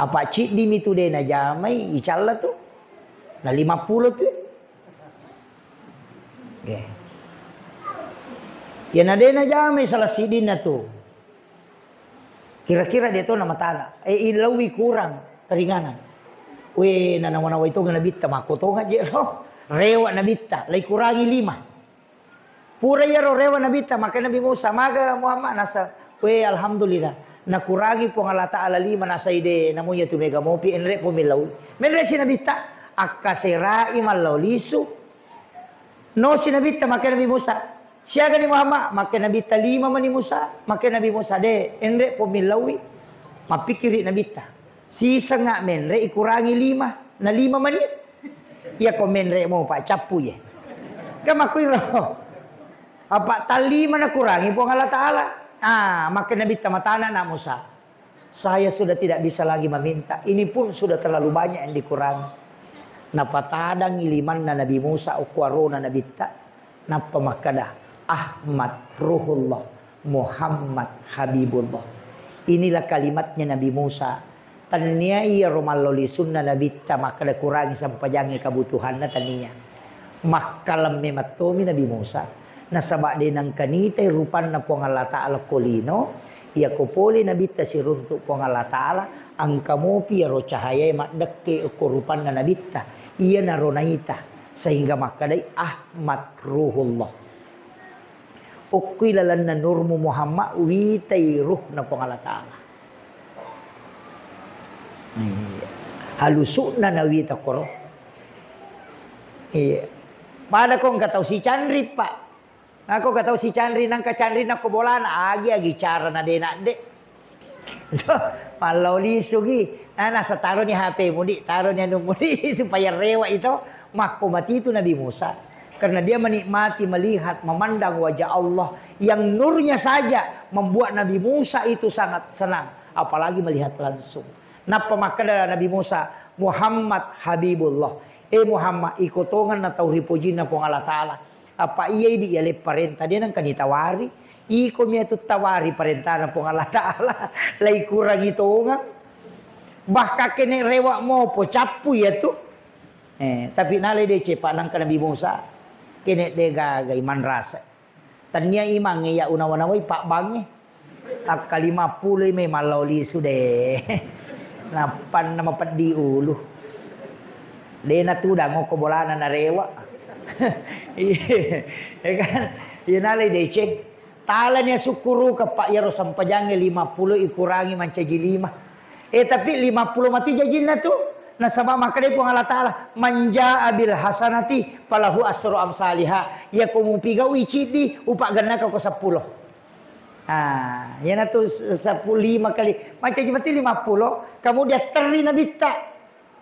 Apa ciddimi tu de najamai, icalla tu. Na lima puluh tu. Oke. Ya na de najamai salah sidinna tu. Kira-kira de to namatala. Eh, ilauwi kurang keringanan. We, nanawa-nawa itu Nabitta, makko tonga je ro. Rewa Nabitta, lai kurangi lima. Pura iyaro rewa Nabitta, maka Nabi Musa, maga Muhammad nasa, We, alhamdulillah. Nakurangi Puang Allah Ta'ala lima nasai de, namu iya tu mega mopi, enre po millau. Menre si Nabitta, akkaserai mallau lisu. No si Nabitta, makkeda Nabi Musa. Siaga ni Muhammad, makkeda Nabitta lima mani Musa, makkeda Nabi Musa de, enre po millaui. Mappikiri Nabitta. Sisengnga menre ikurangi lima, na lima mani. Iya ko menre mo, Pak, cappu ye. Kan makkuiro. Apa tallima nakurangi Puang Allah Ta'ala. Ah, makkeda Nabitta matana na Musa. Saya sudah tidak bisa lagi meminta. Ini pun sudah terlalu banyak yang dikurangi. Napatadangi limanna Nabi Musa, okko arona Nabitta. Nappa makkeda, "Ahmad Ruhullah, Muhammad Habibullah." Inilah kalimatnya Nabi Musa. Tannia iyaro mallo lisunna Nabitta makkeda kurangi sempajangnge kebutuhanna, tania. Makkalemme mattomi Nabi Musa. Nasaba de nangkanitai rupanna Puang Allah Ta'ala ko lino, iyako pole Nabitta siruntuk Puang Allah Ta'ala, engka mopi iyaro cahayae maddekke okko rupanna Nabitta, iyanaro naita, sehingga makkedai Ahmad Ruhullah. Okkui lalenna nurmu Muhammad, witai ruhna Puang Allah Ta'ala. Iya. Halusu'na nawita koro. Iya. Pada ko engka tau sicanri, Pak. Nako engka tau sicanri, nangka canri nako bolana, agi-agi carana de nadde. Mallau lisu gi. Nah, nasa taroni H P mudi, taroni anu mudi supaya rewa itu. Makko mati itu Nabi Musa. Karena dia menikmati melihat, memandang wajah Allah yang nurnya saja membuat Nabi Musa itu sangat senang, apalagi melihat langsung. Nappa makkeda Nabi Musa, "Muhammad Habibullah." Eh Muhammad, iko tongenna tau ripojinna Puang Allah Ta'ala. Apa iya idi yale parenta, de nengka nitawari. Iko mi atu tawari parentana Puang Allah Ta'ala. Lai kurangi tongeng. Bahkan kene rewa mopo cappu iya tu. Eh, tapi nalai deceng, Pak, nangka Nabi Musa. Kene de gagai manrasa. Tania imang iya unawa-nawai, Pak, bangnge. Akka lima pulo i mai mallau lisu de. Nappanna mapeddi ulu. De natudang okko bolana narewa. Iya, ya kan? Iya nalai deceng. Talani asukkuruka, Pak, iyaro sempajangnge lima pulo ikurangi mancaji lima. Eh, tapi lima pulo mati jajinna tu. Nasaba makkedai Puang Allah Ta'ala, "Man jaa bil hasanati falahu asru amsaliha." Iya ko mupigaui ciddi, upagennaka ko seppulo. Ah, iyanatu se-, seppulo lima kali. Mancaji mati lima pulo, kemudian terri Nabitta.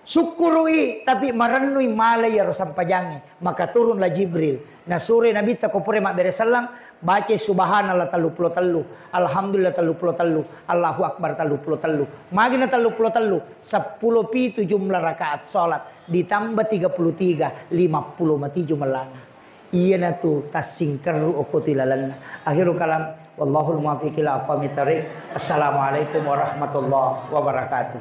Sukkurui, tapi marennui malai iyaro sampajangnge. Maka turunlah Jibril. Nasuroi Nabitta ko pura mabbere selleng, bacai subhanallah telluppulo tellu, alhamdulillah telluppulo tellu, Allahu Akbar telluppulo tellu. Magina telluppulo tellu, seppulo pitu jumlah rakaat salat, ditambah tiga puluh tiga, lima puluh mati jumlahna. Iyanatu tassingkerru okko tu ilalenna. Akhirul kalam, wallahul muwaffiq ila aqwamit thariq. Assalamualaikum warahmatullahi wabarakatuh.